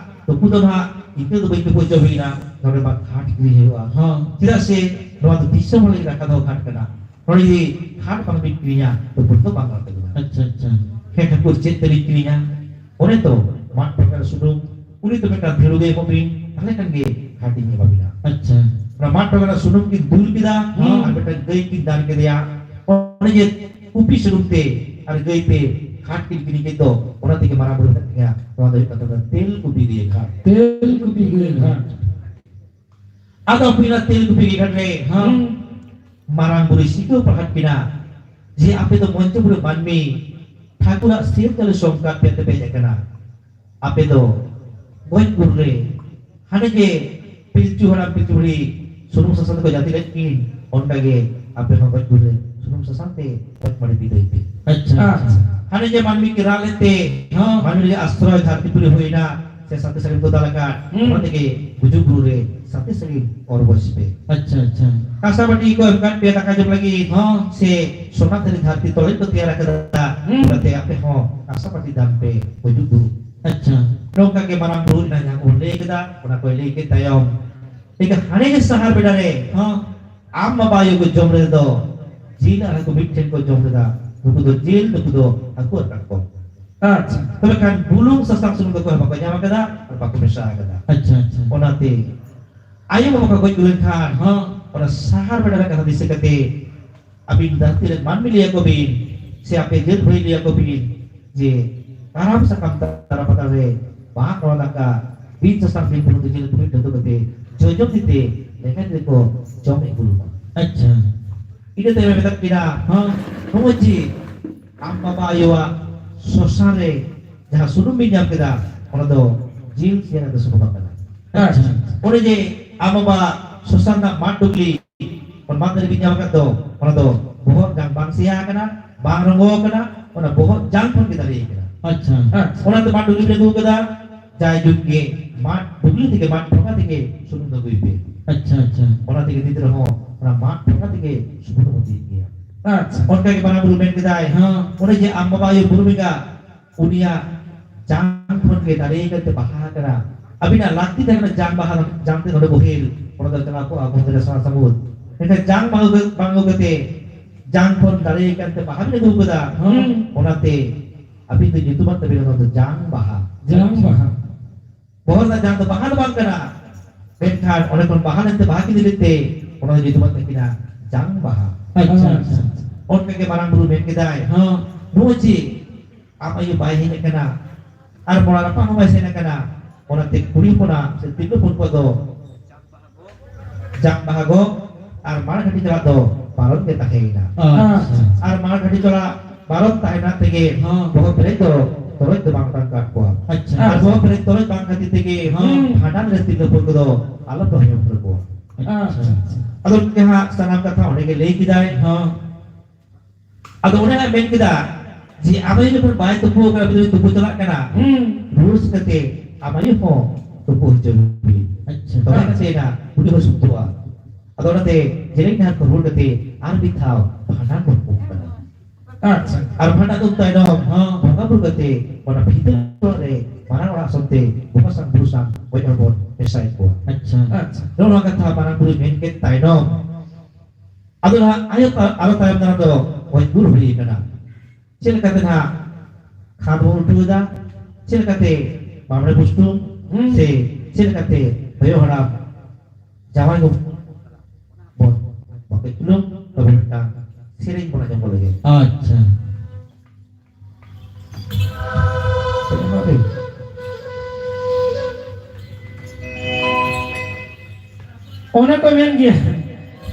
ᱛᱩᱯᱩ ᱫᱚ ᱱᱟᱦᱟᱜ ᱤᱱᱠᱟᱹ ᱫᱚ ᱵᱟᱹᱧ ᱛᱩᱯᱩ ᱦᱚᱪᱚ ᱦᱩᱭᱱᱟ, ᱱᱚᱰᱮ ᱢᱟ ᱜᱷᱟᱴ ᱠᱤᱨᱤᱧ ᱦᱩᱭᱩᱜᱼᱟ᱾ ᱦᱚᱸ᱾ ᱪᱮᱫᱟᱜ ᱥᱮ ᱱᱚᱣᱟ ᱫᱚ ᱫᱤᱥᱚᱢ ᱦᱚᱲ ᱞᱟᱹᱜᱤᱫ ᱨᱟᱠᱷᱟ ᱫᱚᱦᱚ ᱜᱷᱟᱴ ᱠᱟᱱᱟ᱾ ᱱᱚᱰᱮ ᱡᱩᱫᱤ ᱜᱷᱟᱴ ᱵᱟᱝ ᱵᱤᱱ ᱠᱤᱨᱤᱧᱟ, ᱛᱩᱯᱩ ᱫᱚ ᱵᱟᱝ ᱜᱟᱱᱚᱜ ᱛᱟᱵᱤᱱᱟ᱾ ᱟᱪᱪᱷᱟ, ᱟᱪᱪᱷᱟ᱾ ᱦᱮᱸ ᱴᱷᱟᱹᱠᱩᱨ, ᱪᱮᱫ ᱛᱮᱞᱤᱧ ᱠᱤᱨᱤᱧᱟ? ᱚᱱᱮ ᱛᱚ ᱢᱟᱫ ᱴᱚᱸᱜᱟ ᱥᱩᱱᱩᱢ, ᱩᱱᱤ ᱫᱚ ᱢᱤᱫᱴᱟᱝ ᱫᱷᱤᱲᱩ ᱜᱮ ᱮᱢᱚᱜ ᱵᱤᱱ, ᱛᱟᱦᱞᱮ ᱠᱷᱟᱱ ᱜᱮ ᱜᱷᱟᱴᱤᱧ ᱮᱢᱟ ᱵᱤᱱᱟ᱾ ᱟᱪᱪᱷᱟ᱾ ᱚᱱᱟ ᱢᱟᱫ ᱴᱚᱸᱜᱟ ᱨᱮᱱᱟᱜ ᱥᱩᱱᱩᱢ ᱠᱤᱱ ᱫᱩᱞ ᱠᱮᱫᱟ, ᱦᱩᱸ᱾ ᱟᱨ ᱢᱤᱫᱴᱟᱝ ᱜᱟᱹᱭ ᱠᱤᱱ ᱫᱟᱱ ᱠᱮᱫᱮᱭᱟ᱾ ᱚᱱᱮ ᱡᱮ ᱠᱩᱯᱤ ᱥᱩᱱᱩᱢ ᱛᱮ ᱟᱨ ᱜᱟᱹᱭ ᱛᱮ ᱜᱷᱟᱴ ᱠᱤᱱ ᱠᱤᱨᱤᱧ ᱠᱮᱫ ᱫᱚ, ᱚᱱᱟ ᱛᱮᱜᱮ ᱢᱟᱨᱟᱝ ᱵᱩᱨᱩ ᱢᱮᱛᱟᱜ ᱠᱤᱱᱟ, ᱱᱚᱣᱟ ᱫᱚ ᱦᱩᱭᱩᱜ ᱠᱟᱱ ᱛᱟᱵᱚᱱᱟ ᱛᱮᱞ ᱠᱩᱯᱤ ᱜᱟᱹᱭ ᱜᱷᱟᱴ᱾ ᱛᱮᱞ ᱠᱩᱯᱤ ᱜᱟᱹᱭ ᱜᱷᱟᱴ᱾ ᱟᱫᱚ ᱟᱯᱮ ᱚᱱᱟ ᱛᱮᱞ ᱠᱩᱯᱤ ᱜᱟᱹᱭ ᱜᱷᱟᱴ ᱨᱮ, ᱦᱩᱸ᱾ ᱢᱟᱨᱟᱝ ᱵᱩᱨᱩᱭ ᱥᱤᱠᱟᱹᱣ ᱯᱟᱲᱦᱟᱫ ᱠᱤᱱᱟ ᱡᱮ ᱟᱯᱮ ᱫᱚ ᱢᱚᱧᱪᱚᱯᱩᱨᱤ ᱢᱟᱹᱱᱢᱤ ᱴᱷᱟᱹᱠᱩᱨᱟᱜ ᱥᱤᱨ ᱫᱟᱲᱮ ᱥᱚᱝᱠᱟᱛ ᱛᱮ ᱯᱮ ᱦᱮᱡ ᱟᱠᱟᱱᱟ᱾ ᱟᱯᱮ ᱫᱚ ᱜᱚᱡ ᱜᱩᱨ ᱨᱮ ᱦᱟᱱᱮ ᱡᱮ ᱯᱤᱞᱪᱩ ᱦᱟᱲᱟᱢ ᱯᱤᱞᱪᱩ ᱵᱩᱲᱦᱤ ᱥᱩᱱᱩᱢ ᱥᱟᱥᱟᱝ ᱛᱮᱠᱚ ᱡᱟᱹᱛᱤ ᱞᱮᱫ ᱠᱤᱱ, ᱚᱱᱠᱟ ᱜᱮ ᱟᱯᱮ ᱦᱚᱸ ᱜᱚᱡ ᱜᱩᱨ ᱨᱮ ᱥᱩᱱᱩᱢ ᱥᱟᱥᱟᱝ ᱛᱮ ᱜᱚᱡ ᱢᱟᱹᱰᱤ ᱵᱤᱫᱟᱹᱭ ᱯᱮ᱾ ᱟᱪᱪᱷᱟ, ᱟᱪᱪᱷᱟ᱾ ᱦᱟᱱᱮ ᱡᱮ ᱢᱟᱹᱱᱢᱤ ᱠᱤᱱ ᱨᱟᱜ ᱞᱮᱫ ᱛᱮ, ᱦᱚᱸ᱾ ᱢᱟᱹᱱᱢᱤ ᱨᱮ ᱟᱥᱨᱚᱭ ᱫᱷᱟᱹᱨᱛᱤ ᱯᱩᱨᱤ ᱦᱩᱭᱱᱟ, ᱥᱮ ᱥᱟᱛᱮ ᱥᱟᱹᱲᱤᱢ ᱠᱚ ᱫᱟᱞ ᱟᱠᱟᱫ, ᱦᱩᱸ᱾ ᱚᱱᱟ ᱛᱮᱜᱮ ᱜᱩᱡᱩᱜ ᱜᱩᱨᱩ ᱨᱮ ᱥᱟᱛᱮ ᱥᱟᱹᱲᱤᱢ ᱚᱨ ᱵᱚᱡ ᱯᱮ᱾ ᱟᱪᱪᱷᱟ, ᱟᱪᱪᱷᱟ᱾ ᱠᱟᱸᱥᱟ ᱵᱟᱹᱴᱤ ᱠᱚ ᱮᱢ ᱠᱟᱫ ᱯᱮᱭᱟ ᱫᱟᱠᱟ ᱡᱚᱢ ᱞᱟᱹᱜᱤᱫ, ᱦᱚᱸ᱾ ᱥᱮ ᱥᱚᱱᱟ ᱛᱷᱟᱹᱨᱤ ᱫᱷᱟᱹᱨᱛᱤ ᱛᱚᱞᱮ ᱠᱚ ᱛᱮᱭᱟᱨ ᱟᱠᱟᱫᱟ, ᱦᱩᱸ᱾ ᱚᱱᱟᱛᱮ ᱟᱯᱮ ᱦᱚᱸ ᱠᱟᱸᱥᱟ ᱵᱟᱹᱴᱤ ᱫᱟᱱ ᱯᱮ ᱜᱩᱡᱩᱜ ᱜᱩᱨᱩ᱾ ᱟᱪᱪᱷᱟ᱾ ᱱᱚᱝᱠᱟ ᱜᱮ ᱢᱟᱨᱟᱝ ᱵᱩᱨᱩ ᱮᱱᱟᱝ ᱡᱟᱦᱟᱸ ᱠᱚ ᱞᱟᱹᱭ ᱠᱮᱫᱟ, ᱚᱱᱟ ᱠᱚᱭ ᱞᱟᱹᱭ ᱠᱮᱫ ᱛᱟᱭᱚᱢ, ᱴᱷᱤᱠ ᱦᱟᱱᱮ ᱜᱮ ᱥᱟᱦᱟᱨ ᱵᱮᱲᱟ ᱨᱮ, ᱦᱚᱸ᱾ ᱟᱢ ᱵᱟᱵᱟ ᱟᱭᱳ ᱠᱚ ᱡᱚᱢ ᱨᱮᱫᱚ ᱡᱤᱞ ᱟᱨ ᱦᱟᱹᱠᱩ ᱢᱤᱫ ᱴᱷᱮᱱ ᱠᱚ ᱡᱚᱢ ᱞᱮᱫᱟ᱾ ᱱᱩᱠᱩ ᱫᱚ ᱡᱤᱞ, ᱱᱩᱠᱩ ᱫᱚ ᱦᱟᱹᱠᱩ ᱟᱨ ᱠᱟᱴᱠᱚᱢ᱾ ᱟᱪᱪᱷᱟ᱾ ᱛᱚᱵᱮ ᱠᱷᱟᱱ ᱵᱩᱞᱩᱝ ᱥᱟᱥᱟᱝ ᱥᱩᱱᱩᱢ ᱫᱚ ᱚᱠᱚᱭ ᱦᱚᱸ ᱵᱟᱠᱚ ᱧᱟᱢ ᱟᱠᱟᱫᱟ ᱟᱨ ᱵᱟᱠᱚ ᱢᱮᱥᱟ ᱟᱠᱟᱫᱟ᱾ ᱟᱪᱪᱷᱟ, ᱟᱪᱪᱷᱟ᱾ ᱚᱱᱟᱛᱮ ᱟᱭᱳ ᱵᱟᱵᱟ ᱠᱚ ᱜᱚᱡ ᱜᱩᱨ ᱞᱮᱱᱠᱷᱟᱱ, ᱦᱚᱸ᱾ ᱚᱱᱟ ᱥᱟᱦᱟᱨ ᱵᱮᱲᱟ ᱨᱮ ᱠᱟᱛᱷᱟ ᱫᱤᱥᱟᱹ ᱠᱟᱛᱮ ᱟᱹᱵᱤᱱ ᱫᱷᱟᱹᱨᱛᱤ ᱨᱮᱱ ᱢᱟᱹᱱᱢᱤ ᱞᱟᱹᱭ ᱟᱠᱚ ᱵᱤᱱ, ᱥᱮ ᱟᱯᱮ ᱡᱟᱹᱛ ᱵᱷᱟᱹᱭ ᱞᱟᱹᱭ ᱟᱠᱚ ᱵᱤᱱ, ᱡᱮ ᱠᱟᱨᱟᱢ ᱥᱟᱠᱟᱢ ᱛᱟᱨᱟ ᱯᱟᱛᱟ ᱨᱮ ᱵᱟᱦᱟ ᱱᱚᱣᱟ ᱫᱟᱠᱟ ᱵᱤᱱ ᱥᱟᱥᱟᱝ ᱵᱤᱱ ᱵᱩᱞᱩᱝ ᱛᱮ ᱡᱤᱞ ᱩᱛᱩ ᱢᱤᱫ ᱴᱷᱮᱱ ᱫᱚ ᱠᱟᱛᱮ ᱡᱚᱡᱚᱢ ᱛᱤ ᱛᱮ ᱞᱮᱠᱷᱟ ᱛᱮ ᱠᱚ ᱡᱚᱢ ᱮᱫ ᱵᱩᱞᱩᱝᱟ᱾ ᱟᱪᱪᱷᱟ᱾ ᱤᱱᱟᱹ ᱛᱟᱭᱚᱢ ᱢᱮᱛᱟᱫ ᱠᱤᱱᱟ, ᱦᱚᱸ᱾ ᱱᱚᱜᱼᱚᱭ ᱡᱮ ᱟᱢ ᱵᱟᱵᱟ ᱟᱭᱳᱣᱟᱜ ᱥᱚᱥᱟ ᱨᱮ ᱡᱟᱦᱟᱸ ᱥᱩᱱᱩᱢ ᱵᱤᱱ ᱧᱟᱢ ᱠᱮᱫᱟ, ᱚᱱᱟ ᱫᱚ ᱡᱤᱞ ᱥᱮᱭᱟᱨ ᱫᱚ ᱥᱩᱱᱩᱢ ᱵᱟᱝ ᱠᱟᱱᱟ᱾ ᱟᱪᱪᱷᱟ᱾ ᱚᱱᱮ ᱡᱮ ᱟᱢ ᱵᱟᱵᱟ ᱥᱚᱥᱟ ᱨᱮᱱᱟᱜ ᱢᱟᱫ ᱰᱩᱜᱽᱞᱤ ᱚᱱᱟ ᱢᱟᱫ ᱫᱟᱨᱮ ᱵᱤᱱ ᱧᱟᱢ ᱟᱠᱟᱫ ᱫᱚ, ᱚᱱᱟ ᱫᱚ ᱵᱚᱦᱚᱜ ᱡᱟᱝ ᱵᱟᱝ ᱥᱮᱭᱟ ᱟᱠᱟᱱᱟ, ᱵᱟᱝ ᱨᱚᱸᱜᱚ ᱟᱠᱟᱱᱟ, ᱚᱱᱟ ᱵᱚᱦᱚᱜ ᱡᱟᱝ ᱠᱷᱚᱱ ᱜᱮ ᱫᱟᱨᱮ ᱟᱠᱟᱱᱟ᱾ ᱟᱪᱪᱷᱟ᱾ ᱦᱮᱸ, ᱚᱱᱟᱛᱮ ᱢᱟᱫ ᱰᱩᱜᱽᱞᱤ ᱵᱤᱱ ᱟᱹᱜᱩ ᱟᱠᱟᱫᱟ, ᱡᱟᱭᱡᱩᱜᱽ ᱜᱮ ᱢᱟᱫ ᱰᱩᱜᱽᱞᱤ ᱛᱮᱜᱮ, ᱢᱟᱫ ᱴᱷᱚᱠᱟ ᱛᱮᱜᱮ ᱥᱩᱱᱩᱢ ᱫᱚ ᱟᱹᱜᱩᱭ ᱯᱮ᱾ ᱟᱪᱪᱷᱟ, ᱟᱪᱪᱷᱟ᱾ ᱚᱱᱟ ᱛᱮᱜᱮ ᱱᱤᱛ ᱨᱮᱦᱚᱸ ᱚᱱᱟ ᱢᱟᱫ ᱴᱷᱚᱠᱟ ᱛᱮᱜᱮ ᱥᱩᱱᱩᱢ ᱫᱚ ᱤᱫᱤᱭᱮᱫ ᱜᱮᱭᱟ᱾ ᱟᱪᱪᱷᱟ᱾ ᱚᱱᱠᱟ ᱜᱮ ᱢᱟᱨᱟᱝ ᱵᱩᱨᱩ ᱢᱮᱱ ᱠᱮᱫᱟᱭ, ᱦᱮᱸ᱾ ᱚᱱᱮ ᱡᱮ ᱟᱢ ᱵᱟᱵᱟ ᱟᱭᱳ ᱵᱩᱨᱩ ᱵᱮᱸᱜᱟ, ᱩᱱᱤᱭᱟᱜ ᱡᱟᱝ ᱠᱷᱚᱱ ᱜᱮ ᱫᱟᱨᱮ ᱠᱟᱛᱮ ᱵᱟᱦᱟ ᱟᱠᱟᱱᱟ᱾ ᱟᱹᱵᱤᱱᱟᱜ ᱞᱟᱹᱠᱛᱤ ᱛᱟᱦᱮᱸ ᱠᱟᱱᱟ ᱡᱟᱝ ᱵᱟᱦᱟ, ᱡᱟᱝ ᱛᱮ ᱱᱚᱰᱮ ᱵᱚᱦᱮᱞ, ᱚᱱᱟ ᱫᱚ ᱪᱟᱞᱟᱣ ᱠᱚᱜᱼᱟ ᱵᱚᱦᱮᱞ ᱥᱮᱬᱟ ᱥᱟᱹᱢᱩᱫ᱾ ᱢᱮᱱᱠᱷᱟᱱ ᱡᱟᱝ ᱵᱟᱝ ᱟᱹᱜᱩ, ᱵᱟᱝ ᱟᱹᱜᱩ ᱠᱟᱛᱮ ᱡᱟᱝ ᱠᱷᱚᱱ ᱫᱟᱨᱮ ᱠᱟᱱᱛᱮ ᱵᱟᱦᱟ ᱵᱤᱱ ᱟᱹᱜᱩ ᱠᱟᱫᱟ᱾ ᱦᱩᱸ᱾ ᱚᱱᱟᱛᱮ ᱟᱹᱵᱤᱱ ᱫᱚ ᱧᱩᱛᱩᱢᱟᱜ ᱛᱟᱹᱵᱤᱱ ᱚᱱᱟ ᱫᱚ ᱡᱟᱝ ᱵᱟᱦᱟ᱾ ᱡᱟᱝ ᱵᱟᱦᱟ᱾ ᱵᱚᱦᱚᱜ ᱨᱮᱱᱟᱜ ᱡᱟᱝ ᱫᱚ ᱵᱟᱦᱟ ᱫᱚ ᱵᱟᱝ ᱠᱟᱱᱟ, ᱢᱮᱱᱠᱷᱟᱱ ᱚᱸᱰᱮ ᱠᱷᱚᱱ ᱵᱟᱦᱟ ᱞᱮᱱᱛᱮ ᱵᱟᱦᱟ ᱠᱤᱱ ᱞᱮᱱᱛᱮ ᱚᱱᱟ ᱫᱚ ᱧᱩᱛᱩᱢᱟᱜ ᱛᱟᱹᱠᱤᱱᱟ ᱡᱟᱝ ᱵᱟᱦᱟ᱾ ᱟᱪᱪᱷᱟ, ᱟᱪᱪᱷᱟ᱾ ᱚᱱᱠᱟ ᱜᱮ ᱢᱟᱨᱟᱝ ᱵᱩᱨᱩ ᱢᱮᱱ ᱠᱮᱫᱟᱭ, ᱦᱚᱸ᱾ ᱱᱚᱜᱼᱚᱭ ᱡᱮ ᱟᱢ ᱟᱭᱳ ᱵᱟᱭ ᱦᱮᱡ ᱟᱠᱟᱱᱟ ᱟᱨ ᱢᱚᱲᱟ ᱨᱟᱯᱟᱜ ᱦᱚᱸ ᱵᱟᱭ ᱥᱮᱱ ᱟᱠᱟᱱᱟ, ᱚᱱᱟᱛᱮ ᱠᱩᱲᱤ ᱦᱚᱯᱚᱱᱟᱜ ᱥᱮ ᱛᱤᱨᱞᱟᱹ ᱦᱚᱯᱚᱱ ᱠᱚᱣᱟᱜ ᱫᱚ ᱡᱟᱝ ᱵᱟᱦᱟ ᱜᱚᱜ ᱟᱨ ᱢᱟᱲ ᱜᱷᱟᱹᱴᱤ ᱪᱟᱞᱟᱜ ᱫᱚ ᱵᱟᱨᱚᱱ ᱜᱮ ᱛᱟᱦᱮᱸᱭᱮᱱᱟ᱾ ᱟᱪᱪᱷᱟ᱾ ᱟᱨ ᱢᱟᱲ ᱜᱷᱟᱹᱴᱤ ᱪᱟᱞᱟᱜ ᱵᱟᱨᱚᱱ ᱛᱟᱦᱮᱸᱱᱟ ᱛᱮᱜᱮ, ᱦᱚᱸ᱾ ᱵᱚᱦᱚᱜ ᱯᱮᱨᱮᱡ ᱫᱚ ᱛᱚᱨᱚᱡ ᱫᱚ ᱵᱟᱝ ᱚᱴᱟᱝ ᱠᱟᱜ ᱠᱚᱣᱟ᱾ ᱟᱪᱪᱷᱟ᱾ ᱟᱨ ᱵᱚᱦᱚᱜ ᱯᱮᱨᱮᱡ ᱛᱚᱨᱚᱡ ᱵᱟᱝ ᱠᱷᱟᱹᱛᱤᱨ ᱛᱮᱜᱮ ᱦᱩᱸ᱾ ᱵᱷᱟᱸᱰᱟᱱ ᱨᱮ ᱛᱤᱨᱞᱟᱹ ᱦᱚᱯᱚᱱ ᱠᱚᱫᱚ ᱟᱞᱚ ᱯᱮ ᱦᱚᱭᱚ ᱦᱚᱲ ᱠᱚᱣᱟ᱾ ᱟᱪᱪᱷᱟ, ᱟᱪᱪᱷᱟ᱾ ᱟᱫᱚ ᱚᱱᱠᱟ ᱦᱟᱸᱜ ᱥᱟᱱᱟᱢ ᱠᱟᱛᱷᱟ ᱚᱸᱰᱮ ᱜᱮ ᱞᱟᱹᱭ ᱠᱮᱫᱟᱭ᱾ ᱦᱚᱸ᱾ ᱟᱫᱚ ᱚᱸᱰᱮ ᱦᱟᱸᱜ ᱢᱮᱱ ᱠᱮᱫᱟ ᱡᱮ ᱟᱢ ᱟᱭᱳ ᱡᱚᱠᱷᱚᱱ ᱵᱟᱭ ᱛᱩᱯᱩ ᱟᱠᱟᱱᱟ, ᱩᱱᱤ ᱛᱩᱯᱩ ᱪᱟᱞᱟᱜ ᱠᱟᱱᱟ, ᱦᱩᱸ᱾ ᱨᱩᱣᱟᱹᱲ ᱠᱟᱛᱮ ᱟᱢ ᱟᱭᱳ ᱦᱚᱸ ᱛᱩᱯᱩ ᱦᱚᱪᱚ ᱢᱮ᱾ ᱟᱪᱪᱷᱟ᱾ ᱛᱚᱵᱮ ᱠᱟᱛᱮ ᱮᱱᱟ ᱩᱱᱤ ᱦᱚᱸ ᱥᱩᱫᱷᱚᱜᱼᱟ᱾ ᱟᱫᱚ ᱚᱱᱟᱛᱮ ᱡᱮᱞᱮᱧ ᱰᱟᱦᱟᱨ ᱠᱚ ᱨᱩᱣᱟᱹᱲ ᱠᱟᱛᱮ ᱟᱨ ᱢᱤᱫ ᱫᱷᱟᱣ ᱵᱷᱟᱸᱰᱟᱱ ᱵᱚᱱ ᱩᱢ ᱠᱟᱱᱟ᱾ ᱟᱪᱪᱷᱟ᱾ ᱟᱨ ᱵᱷᱟᱸᱰᱟᱱ ᱩᱢ ᱛᱟᱭᱱᱚᱢ ᱦᱚᱸ᱾ ᱵᱚᱸᱜᱟ ᱵᱩᱨᱩ ᱠᱟᱛᱮ ᱚᱱᱟ ᱵᱷᱤᱛᱟᱹᱨ ᱚᱲᱟᱜ ᱨᱮ ᱢᱟᱨᱟᱝ ᱚᱲᱟᱜ ᱥᱟᱶᱛᱮ ᱵᱚᱸᱜᱟ ᱥᱟᱶ ᱵᱩᱨᱩ ᱥᱟᱶ ᱜᱚᱡ ᱦᱚᱲ ᱵᱚᱱ ᱢᱮᱥᱟᱭᱮᱫ ᱠᱚᱣᱟ᱾ ᱟᱪᱪᱷᱟ᱾ ᱟᱪᱪᱷᱟ᱾ ᱱᱚᱜᱼᱚ ᱱᱚᱣᱟ ᱠᱟᱛᱷᱟ ᱢᱟᱨᱟᱝ ᱵᱩᱨᱩ ᱢᱮᱱ ᱠᱮᱫ ᱛᱟᱭᱱᱚᱢ ᱟᱫᱚ ᱱᱟᱦᱟᱜ ᱟᱭᱳ ᱛᱟ-, ᱟᱨᱚ ᱛᱟᱭᱚᱢ ᱫᱟᱨᱟᱢ ᱫᱚ ᱢᱚᱡᱽᱵᱩᱨ ᱦᱩᱭ ᱟᱠᱟᱱᱟ᱾ ᱪᱮᱫ ᱞᱮᱠᱟᱛᱮ ᱱᱟᱦᱟᱜ ᱠᱷᱟᱸᱰ ᱵᱚᱱ ᱩᱴᱷᱟᱹᱣ ᱮᱫᱟ, ᱪᱮᱫ ᱞᱮᱠᱟᱛᱮ ᱵᱟᱢᱲᱮ ᱵᱩᱥᱴᱩᱢ ᱦᱩᱸ᱾ ᱥᱮ ᱪᱮᱫ ᱞᱮᱠᱟᱛᱮ ᱫᱟᱭᱚ ᱦᱟᱲᱟᱢ ᱡᱟᱶᱟᱭ ᱠᱚ ᱵᱚᱱ ᱵᱟᱯᱮ ᱪᱩᱞᱩᱝ, ᱛᱚᱵᱮ ᱢᱤᱫᱴᱟᱝ ᱥᱮᱨᱮᱧ ᱵᱚᱱ ᱟᱸᱡᱚᱢ ᱜᱚᱫ ᱞᱮᱜᱮ᱾ ᱟᱪᱪᱷᱟ᱾ ᱚᱱᱮ ᱠᱚ ᱢᱮᱱ ᱜᱮᱭᱟ,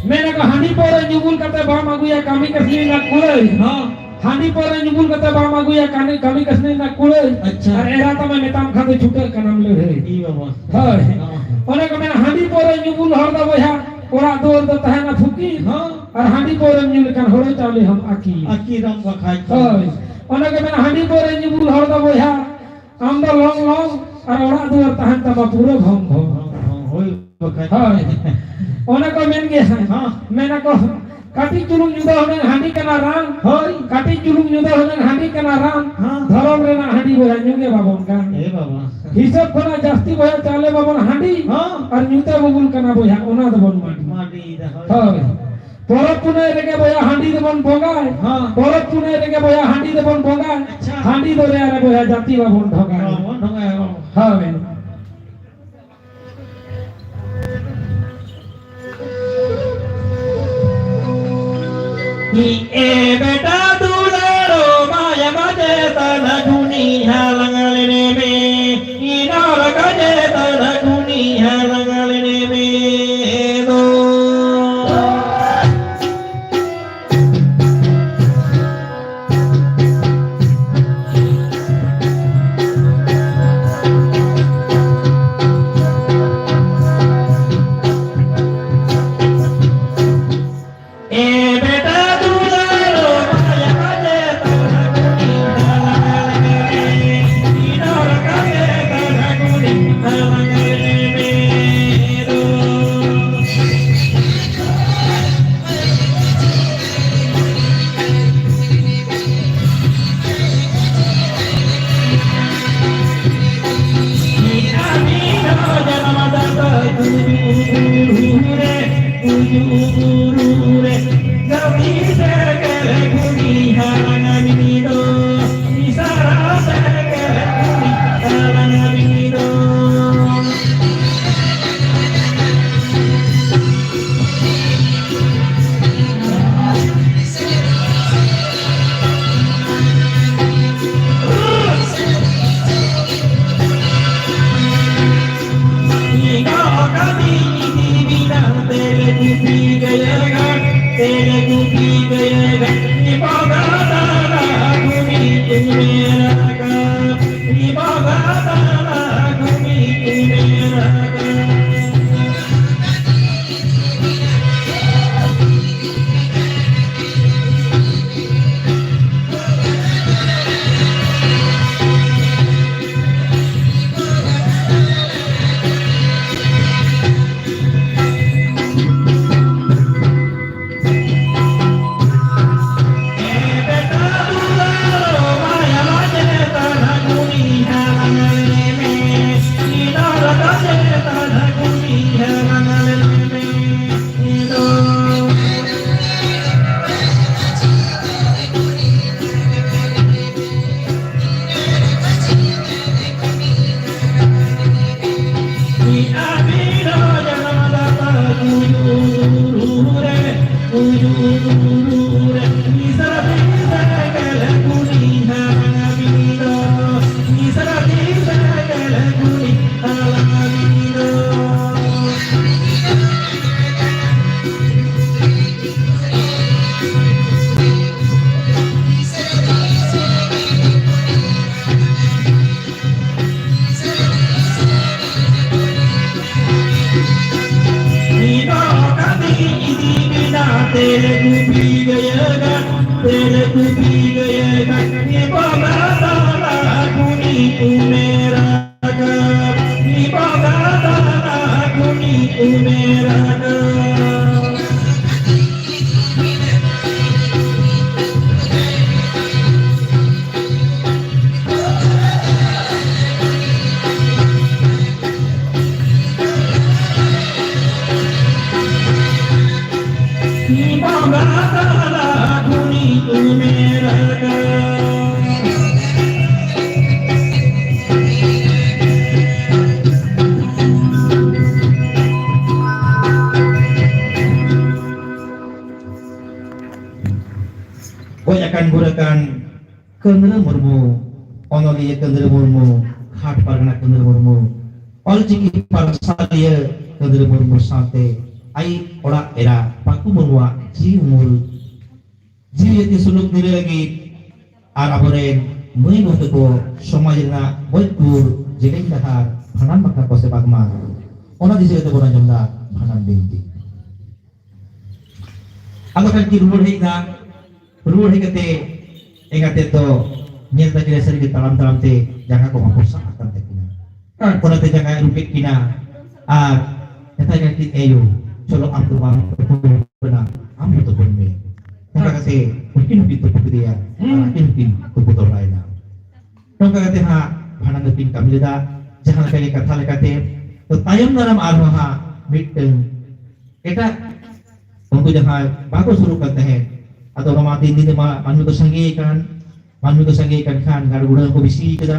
ᱢᱮᱱᱟᱠᱚ, "ᱦᱟᱺᱰᱤ ᱯᱟᱹᱣᱨᱟᱹ ᱧᱩ ᱵᱩᱞ ᱠᱟᱛᱮ ᱵᱟᱢ ᱟᱹᱜᱩᱭᱟ ᱠᱟᱹᱢᱤ ᱠᱟᱹᱥᱱᱤ ᱨᱮᱱᱟᱜ ᱠᱩᱲᱟᱹᱭ᱾ ᱦᱚᱸ᱾ ᱦᱟᱺᱰᱤ ᱯᱟᱹᱣᱨᱟᱹ ᱧᱩ ᱵᱩᱞ ᱠᱟᱛᱮ ᱵᱟᱢ ᱟᱹᱜᱩᱭᱟ ᱠᱟᱹᱢᱤ, ᱠᱟᱹᱢᱤ ᱠᱟᱹᱥᱱᱤ ᱨᱮᱱᱟᱜ ᱠᱩᱲᱟᱹᱭ᱾ ᱟᱪᱪᱷᱟ᱾ ᱟᱨ ᱮᱨᱟ ᱛᱟᱢᱮ ᱢᱮᱛᱟᱢ ᱠᱷᱟᱱ ᱫᱚ ᱪᱷᱩᱴᱟᱹᱜ ᱠᱟᱱᱟᱢ ᱞᱟᱹᱲᱦᱟᱹᱭ᱾" ᱤ ᱵᱟᱵᱟ᱾ ᱦᱳᱭ᱾ ᱦᱚᱸ᱾ ᱚᱱᱮ ᱠᱚ ᱢᱮᱱᱟ, ᱦᱟᱺᱰᱤ ᱯᱟᱹᱣᱨᱟᱹ ᱧᱩ ᱵᱩᱞ ᱦᱚᱲ ᱫᱚ ᱵᱚᱭᱦᱟ, ᱚᱲᱟᱜ ᱫᱩᱣᱟᱹᱨ ᱫᱚ ᱛᱟᱦᱮᱱᱟ ᱯᱷᱩᱠᱤ᱾ ᱦᱚᱸ᱾ ᱟᱨ ᱦᱟᱺᱰᱤ ᱯᱟᱹᱣᱨᱟᱹᱢ ᱧᱩ ᱞᱮᱠᱷᱟᱱ ᱦᱳᱲᱳ ᱪᱟᱣᱞᱮ ᱦᱚᱸᱢ ᱟᱹᱠᱤᱨ᱾ ᱟᱹᱠᱤᱨᱟᱢ ᱵᱟᱠᱷᱟᱡ᱾ ᱦᱳᱭ᱾ ᱚᱱᱟ ᱜᱮ ᱢᱮᱱᱟ, ᱦᱟᱺᱰᱤ ᱯᱟᱹᱣᱨᱟᱹ ᱧᱩ ᱵᱩᱞ ᱦᱚᱲ ᱫᱚ ᱵᱚᱭᱦᱟ, ᱟᱢ ᱫᱚ ᱞᱚᱝ ᱞᱚᱝ ᱟᱨ ᱚᱲᱟᱜ ᱫᱩᱣᱟᱹᱨ ᱛᱟᱦᱮᱱ ᱛᱟᱢᱟ ᱯᱩᱨᱟᱹ ᱵᱷᱚᱝ ᱵᱷᱚᱝ᱾ ᱦᱚᱸ, ᱦᱚᱸ, ᱦᱳᱭ ᱵᱟᱠᱷᱟᱡ᱾ ᱦᱳᱭ᱾ ᱚᱱᱟ ᱠᱚ ᱢᱮᱱ ᱜᱮᱭᱟ᱾ ᱦᱚᱸ᱾ ᱢᱮᱱᱟ ᱠᱚ, ᱠᱟᱹᱴᱤᱡ ᱪᱩᱞᱩᱝ ᱧᱩ ᱫᱚ ᱦᱩᱱᱟᱹᱝ ᱦᱟᱺᱰᱤ ᱠᱟᱱᱟ ᱨᱟᱱ᱾ ᱦᱳᱭ᱾ ᱠᱟᱹᱴᱤᱡ ᱪᱩᱞᱩᱝ ᱧᱩ ᱫᱚ ᱦᱩᱱᱟᱹᱝ ᱦᱟᱺᱰᱤ ᱠᱟᱱᱟ ᱨᱟᱱ᱾ ᱦᱚᱸ᱾ ᱫᱷᱚᱨᱚᱢ ᱨᱮᱱᱟᱜ ᱦᱟᱺᱰᱤ ᱵᱚᱭᱦᱟ ᱧᱩ ᱜᱮ ᱵᱟᱵᱚᱱ ᱜᱟᱱ᱾ ᱮ ᱵᱟᱵᱟ᱾ ᱦᱤᱥᱟᱹᱵ ᱠᱷᱚᱱᱟᱜ ᱡᱟᱹᱥᱛᱤ ᱵᱚᱭᱦᱟ ᱪᱟᱣᱞᱮ ᱵᱟᱵᱚᱱ ᱦᱟᱺᱰᱤ᱾ ᱦᱚᱸ᱾ ᱟᱨ ᱧᱩ ᱛᱮ ᱵᱩᱵᱩᱞ ᱠᱟᱱᱟ ᱵᱚᱭᱦᱟ, ᱚᱱᱟ ᱫᱚᱵᱚᱱ ᱢᱟᱺᱰᱤ᱾ ᱢᱟᱺᱰᱤ ᱫᱚ, ᱦᱳᱭ᱾ ᱦᱳᱭ᱾ ᱯᱚᱨᱚᱵᱽ ᱯᱩᱱᱟᱹᱭ ᱨᱮᱜᱮ ᱵᱚᱭᱦᱟ ᱦᱟᱺᱰᱤ ᱫᱚᱵᱚᱱ ᱵᱚᱸᱜᱟᱭ᱾ ᱦᱚᱸ᱾ ᱯᱚᱨᱚᱵᱽ ᱯᱩᱱᱟᱹᱭ ᱨᱮᱜᱮ ᱵᱚᱭᱦᱟ ᱦᱟᱺᱰᱤ ᱫᱚᱵᱚᱱ ᱵᱚᱸᱜᱟᱭ᱾ ᱟᱪᱪᱷᱟ᱾ ᱦᱟᱺᱰᱤ ᱫᱚᱨᱭᱟ ᱨᱮ ᱵᱚᱭᱦᱟ ᱡᱟᱹᱛᱤ ᱵᱟᱵᱚᱱ ᱰᱷᱚᱸᱜᱟᱭ᱾ ᱵᱟᱵᱚᱱ ᱰᱷᱚᱸᱜᱟᱭ, ᱵᱟᱵᱚᱱ᱾ ᱦᱳᱭ᱾ ए बेटा दुलारो माया मजे तन धुनी हालंगल ने में, इनोर गजे तन धुनी हालंगल ने में दो। तेरे को भी गया, तेरे को भी गया, ये बाबा ताला गुनी तू मेरा। ᱜᱚᱡ ᱟᱠᱟᱱ ᱜᱩᱨ ᱟᱠᱟᱱ ᱠᱟᱹᱱᱫᱽᱨᱟᱹ ᱢᱩᱨᱢᱩ, ᱚᱱᱚᱞᱤᱭᱟᱹ ᱠᱟᱹᱱᱫᱽᱨᱟᱹ ᱢᱩᱨᱢᱩ, ᱜᱷᱟᱴ ᱯᱟᱨᱜᱟᱱᱟ ᱠᱟᱹᱱᱫᱽᱨᱟᱹ ᱢᱩᱨᱢᱩ, ᱚᱞᱪᱤᱠᱤ ᱯᱟᱨᱥᱟᱞᱤᱭᱟᱹ ᱠᱟᱹᱱᱫᱽᱨᱟᱹ ᱢᱩᱨᱢᱩ ᱥᱟᱶᱛᱮ ᱟᱡ ᱚᱲᱟᱜ ᱮᱨᱟ ᱯᱟᱹᱠᱩ ᱢᱩᱨᱢᱩᱣᱟᱜ ᱡᱤᱣᱤ ᱩᱢᱩᱞ, ᱡᱤᱣᱤ ᱡᱟᱹᱛᱤ ᱥᱩᱞᱩᱠ ᱱᱤᱨᱟᱹ ᱞᱟᱹᱜᱤᱫ ᱟᱨ ᱟᱵᱚᱨᱮᱱ ᱢᱟᱹᱭ ᱵᱟᱹᱵᱩ ᱛᱟᱠᱚ ᱥᱚᱢᱟᱡᱽ ᱨᱮᱱᱟᱜ ᱵᱟᱹᱲᱤᱡ ᱰᱟᱦᱟᱨ ᱵᱷᱟᱸᱰᱟᱱ ᱵᱟᱠᱷᱨᱟ ᱠᱚ ᱥᱮ ᱵᱟᱝᱢᱟ ᱚᱱᱟ ᱫᱤᱥᱟᱹ ᱠᱟᱛᱮ ᱵᱚᱱ ᱟᱸᱡᱚᱢ ᱫᱟ ᱵᱷᱟᱸᱰᱟᱱ ᱵᱤᱱᱛᱤ᱾ ᱟᱫᱚ ᱠᱷᱟᱱ ᱠᱤᱱ ᱨᱩᱣᱟᱹᱲ ᱦᱮᱡ ᱮᱱᱟ᱾ ᱨᱩᱣᱟᱹᱲ ᱦᱮᱡ ᱠᱟᱛᱮ ᱮᱸᱜᱟᱛ ᱛᱮᱫ ᱫᱚ ᱧᱮᱞ ᱫᱟᱠᱤᱱ ᱥᱟᱹᱨᱤ ᱜᱮ ᱛᱟᱲᱟᱢ ᱛᱟᱲᱟᱢ ᱛᱮ ᱡᱟᱸᱜᱟ ᱠᱚ ᱵᱟᱠᱚ ᱥᱟᱵ ᱟᱠᱟᱱ ᱛᱟᱹᱠᱤᱱᱟ᱾ ᱟᱪᱪᱷᱟ᱾ ᱚᱱᱟᱛᱮ ᱡᱟᱸᱜᱟᱭ ᱟᱹᱨᱩᱵ ᱠᱮᱫ ᱠᱤᱱᱟ ᱟᱨ ᱢᱮᱛᱟᱭ ᱠᱟᱱᱟ ᱠᱤᱱ, "ᱮᱭᱳ, ᱪᱚᱞᱚ ᱟᱢ ᱫᱚ ᱵᱟᱢ ᱛᱩᱯᱩ ᱠᱟᱱᱟ, ᱟᱢ ᱦᱚᱸ ᱛᱩᱯᱩᱱ ᱢᱮ᱾" ᱚᱱᱠᱟ ᱠᱟᱛᱮ ᱩᱱᱠᱤᱱ ᱦᱚᱸᱠᱤᱱ ᱛᱩᱯᱩ ᱠᱮᱫᱮᱭᱟ ᱟᱨ ᱦᱩᱸ᱾ ᱟᱹᱠᱤᱱ ᱦᱚᱸᱠᱤᱱ ᱛᱩᱯᱩ ᱫᱚᱦᱲᱟᱭᱮᱱᱟ᱾ ᱱᱚᱝᱠᱟ ᱠᱟᱛᱮ ᱦᱟᱸᱜ ᱵᱷᱟᱸᱰᱟᱱ ᱫᱚᱠᱤᱱ ᱠᱟᱹᱢᱤ ᱞᱮᱫᱟ᱾ ᱡᱟᱦᱟᱸ ᱞᱮᱠᱟ ᱜᱮ ᱠᱟᱛᱷᱟ ᱞᱮᱠᱟᱛᱮ, ᱛᱚ ᱛᱟᱭᱚᱢ ᱫᱟᱨᱟᱢ ᱟᱨᱦᱚᱸ ᱦᱟᱸᱜ ᱢᱤᱫᱴᱟᱹᱝ ᱮᱴᱟᱜ ᱩᱱᱠᱩ ᱡᱟᱦᱟᱸᱭ ᱵᱟᱠᱚ ᱥᱩᱨᱩᱜ ᱠᱟᱱ ᱛᱟᱦᱮᱸᱫ, ᱟᱫᱚ ᱚᱱᱟ ᱢᱟ ᱫᱤᱱ ᱫᱤᱱ ᱛᱮ ᱢᱟ ᱢᱟᱹᱱᱢᱤ ᱠᱚ ᱥᱟᱸᱜᱮ ᱟᱠᱟᱱ, ᱢᱟᱹᱱᱢᱤ ᱠᱚ ᱥᱟᱸᱜᱮ ᱟᱠᱟᱱ ᱠᱷᱟᱱ ᱜᱟᱲ ᱜᱩᱲᱟᱹ ᱦᱚᱸᱠᱚ ᱵᱮᱥᱤ ᱠᱟᱫᱟ᱾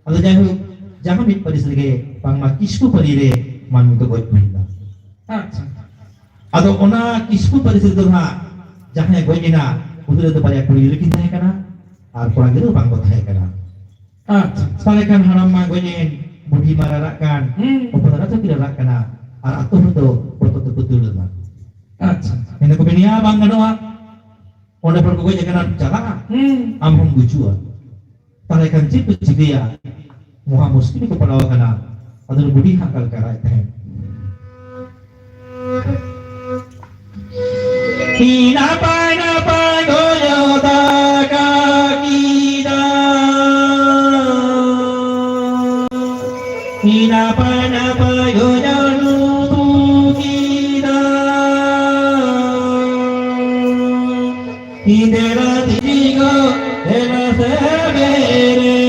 ᱟᱫᱚ ᱡᱟᱭᱦᱳᱠ, ᱡᱟᱦᱟᱸ ᱢᱤᱫ ᱯᱟᱹᱨᱤᱥ ᱨᱮᱜᱮ ᱵᱟᱝᱢᱟ ᱠᱤᱥᱠᱩ ᱯᱟᱹᱨᱤ ᱨᱮ ᱢᱟᱹᱱᱢᱤ ᱠᱚ ᱜᱚᱡ ᱜᱩᱨ ᱮᱱᱟ᱾ ᱟᱪᱪᱷᱟ᱾ ᱟᱫᱚ ᱚᱱᱟ ᱠᱤᱥᱠᱩ ᱯᱟᱹᱨᱤᱥ ᱨᱮᱫᱚ ᱦᱟᱸᱜ ᱡᱟᱦᱟᱸᱭ ᱜᱚᱡ ᱮᱱᱟ, ᱩᱱᱤ ᱨᱮᱫᱚ ᱵᱟᱨᱭᱟ ᱠᱩᱲᱤ ᱜᱤᱫᱽᱨᱟᱹ ᱠᱤᱱ ᱛᱟᱦᱮᱸ ᱠᱟᱱᱟ ᱟᱨ ᱠᱚᱲᱟ ᱜᱤᱫᱽᱨᱟᱹ ᱫᱚ ᱵᱟᱝ ᱠᱚ ᱛᱟᱦᱮᱸ ᱠᱟᱱᱟ᱾ ᱟᱪᱪᱷᱟ᱾ ᱛᱟᱦᱞᱮ ᱠᱷᱟᱱ ᱦᱟᱲᱟᱢ ᱢᱟ ᱜᱚᱡ ᱮᱱ, ᱵᱩᱰᱷᱤ ᱢᱟ ᱨᱟᱨᱟᱜ ᱠᱟᱱ, ᱦᱩᱸ᱾ ᱦᱚᱯᱚᱱ ᱮᱨᱟ ᱛᱟᱹᱠᱤᱱ ᱨᱟᱨᱟᱜ ᱠᱟᱱᱟ, ᱟᱨ ᱟᱹᱛᱩ ᱦᱚᱲ ᱫᱚ ᱵᱚᱛᱚᱨ ᱛᱮᱠᱚ ᱫᱟᱹᱲ ᱮᱫᱟ᱾ ᱟᱪᱪᱷᱟ᱾ ᱢᱮᱱ ᱫᱟᱠᱚ, "ᱵᱮᱱᱤᱭᱟ, ᱵᱟᱝ ᱜᱟᱱᱚᱜᱼᱟ, ᱚᱸᱰᱮ ᱦᱚᱲ ᱠᱚ ᱜᱚᱡ ᱟᱠᱟᱱᱟ, ᱪᱟᱞᱟᱜᱼᱟ, ᱦᱩᱸ᱾ ᱟᱢ ᱦᱚᱸᱢ ᱜᱩᱡᱩᱜᱼᱟ᱾" ᱛᱟᱦᱞᱮ ᱠᱷᱟᱱ ᱪᱮᱫ ᱠᱚ ᱪᱤᱠᱟᱹᱭᱟ? ᱢᱚᱦᱟ ᱢᱩᱥᱠᱤᱞ ᱨᱮᱠᱚ ᱯᱟᱲᱟᱣ ᱟᱠᱟᱱᱟ᱾ ᱟᱫᱚ ᱱᱩᱭ ᱵᱩᱰᱷᱤ ᱦᱟᱸᱜ ᱚᱠᱟ ᱞᱮᱠᱟ ᱨᱟᱜ ᱮᱫ ᱛᱟᱦᱮᱸᱫ? ᱱᱟᱯᱟᱭ ᱱᱟᱯᱟᱭ ᱜᱚᱡᱚ ᱫᱟᱠᱟ ᱠᱮᱫᱟ᱾ ᱱᱟᱯᱟᱭ ᱱᱟᱯᱟᱭ ᱜᱚᱡᱚ ᱩᱛᱩ ᱠᱮᱫᱟ᱾ ᱧᱤᱫᱟᱹ ᱨᱟᱛ ᱡᱤᱜᱚ ᱮᱱᱟ ᱥᱮᱵᱮᱨᱮ᱾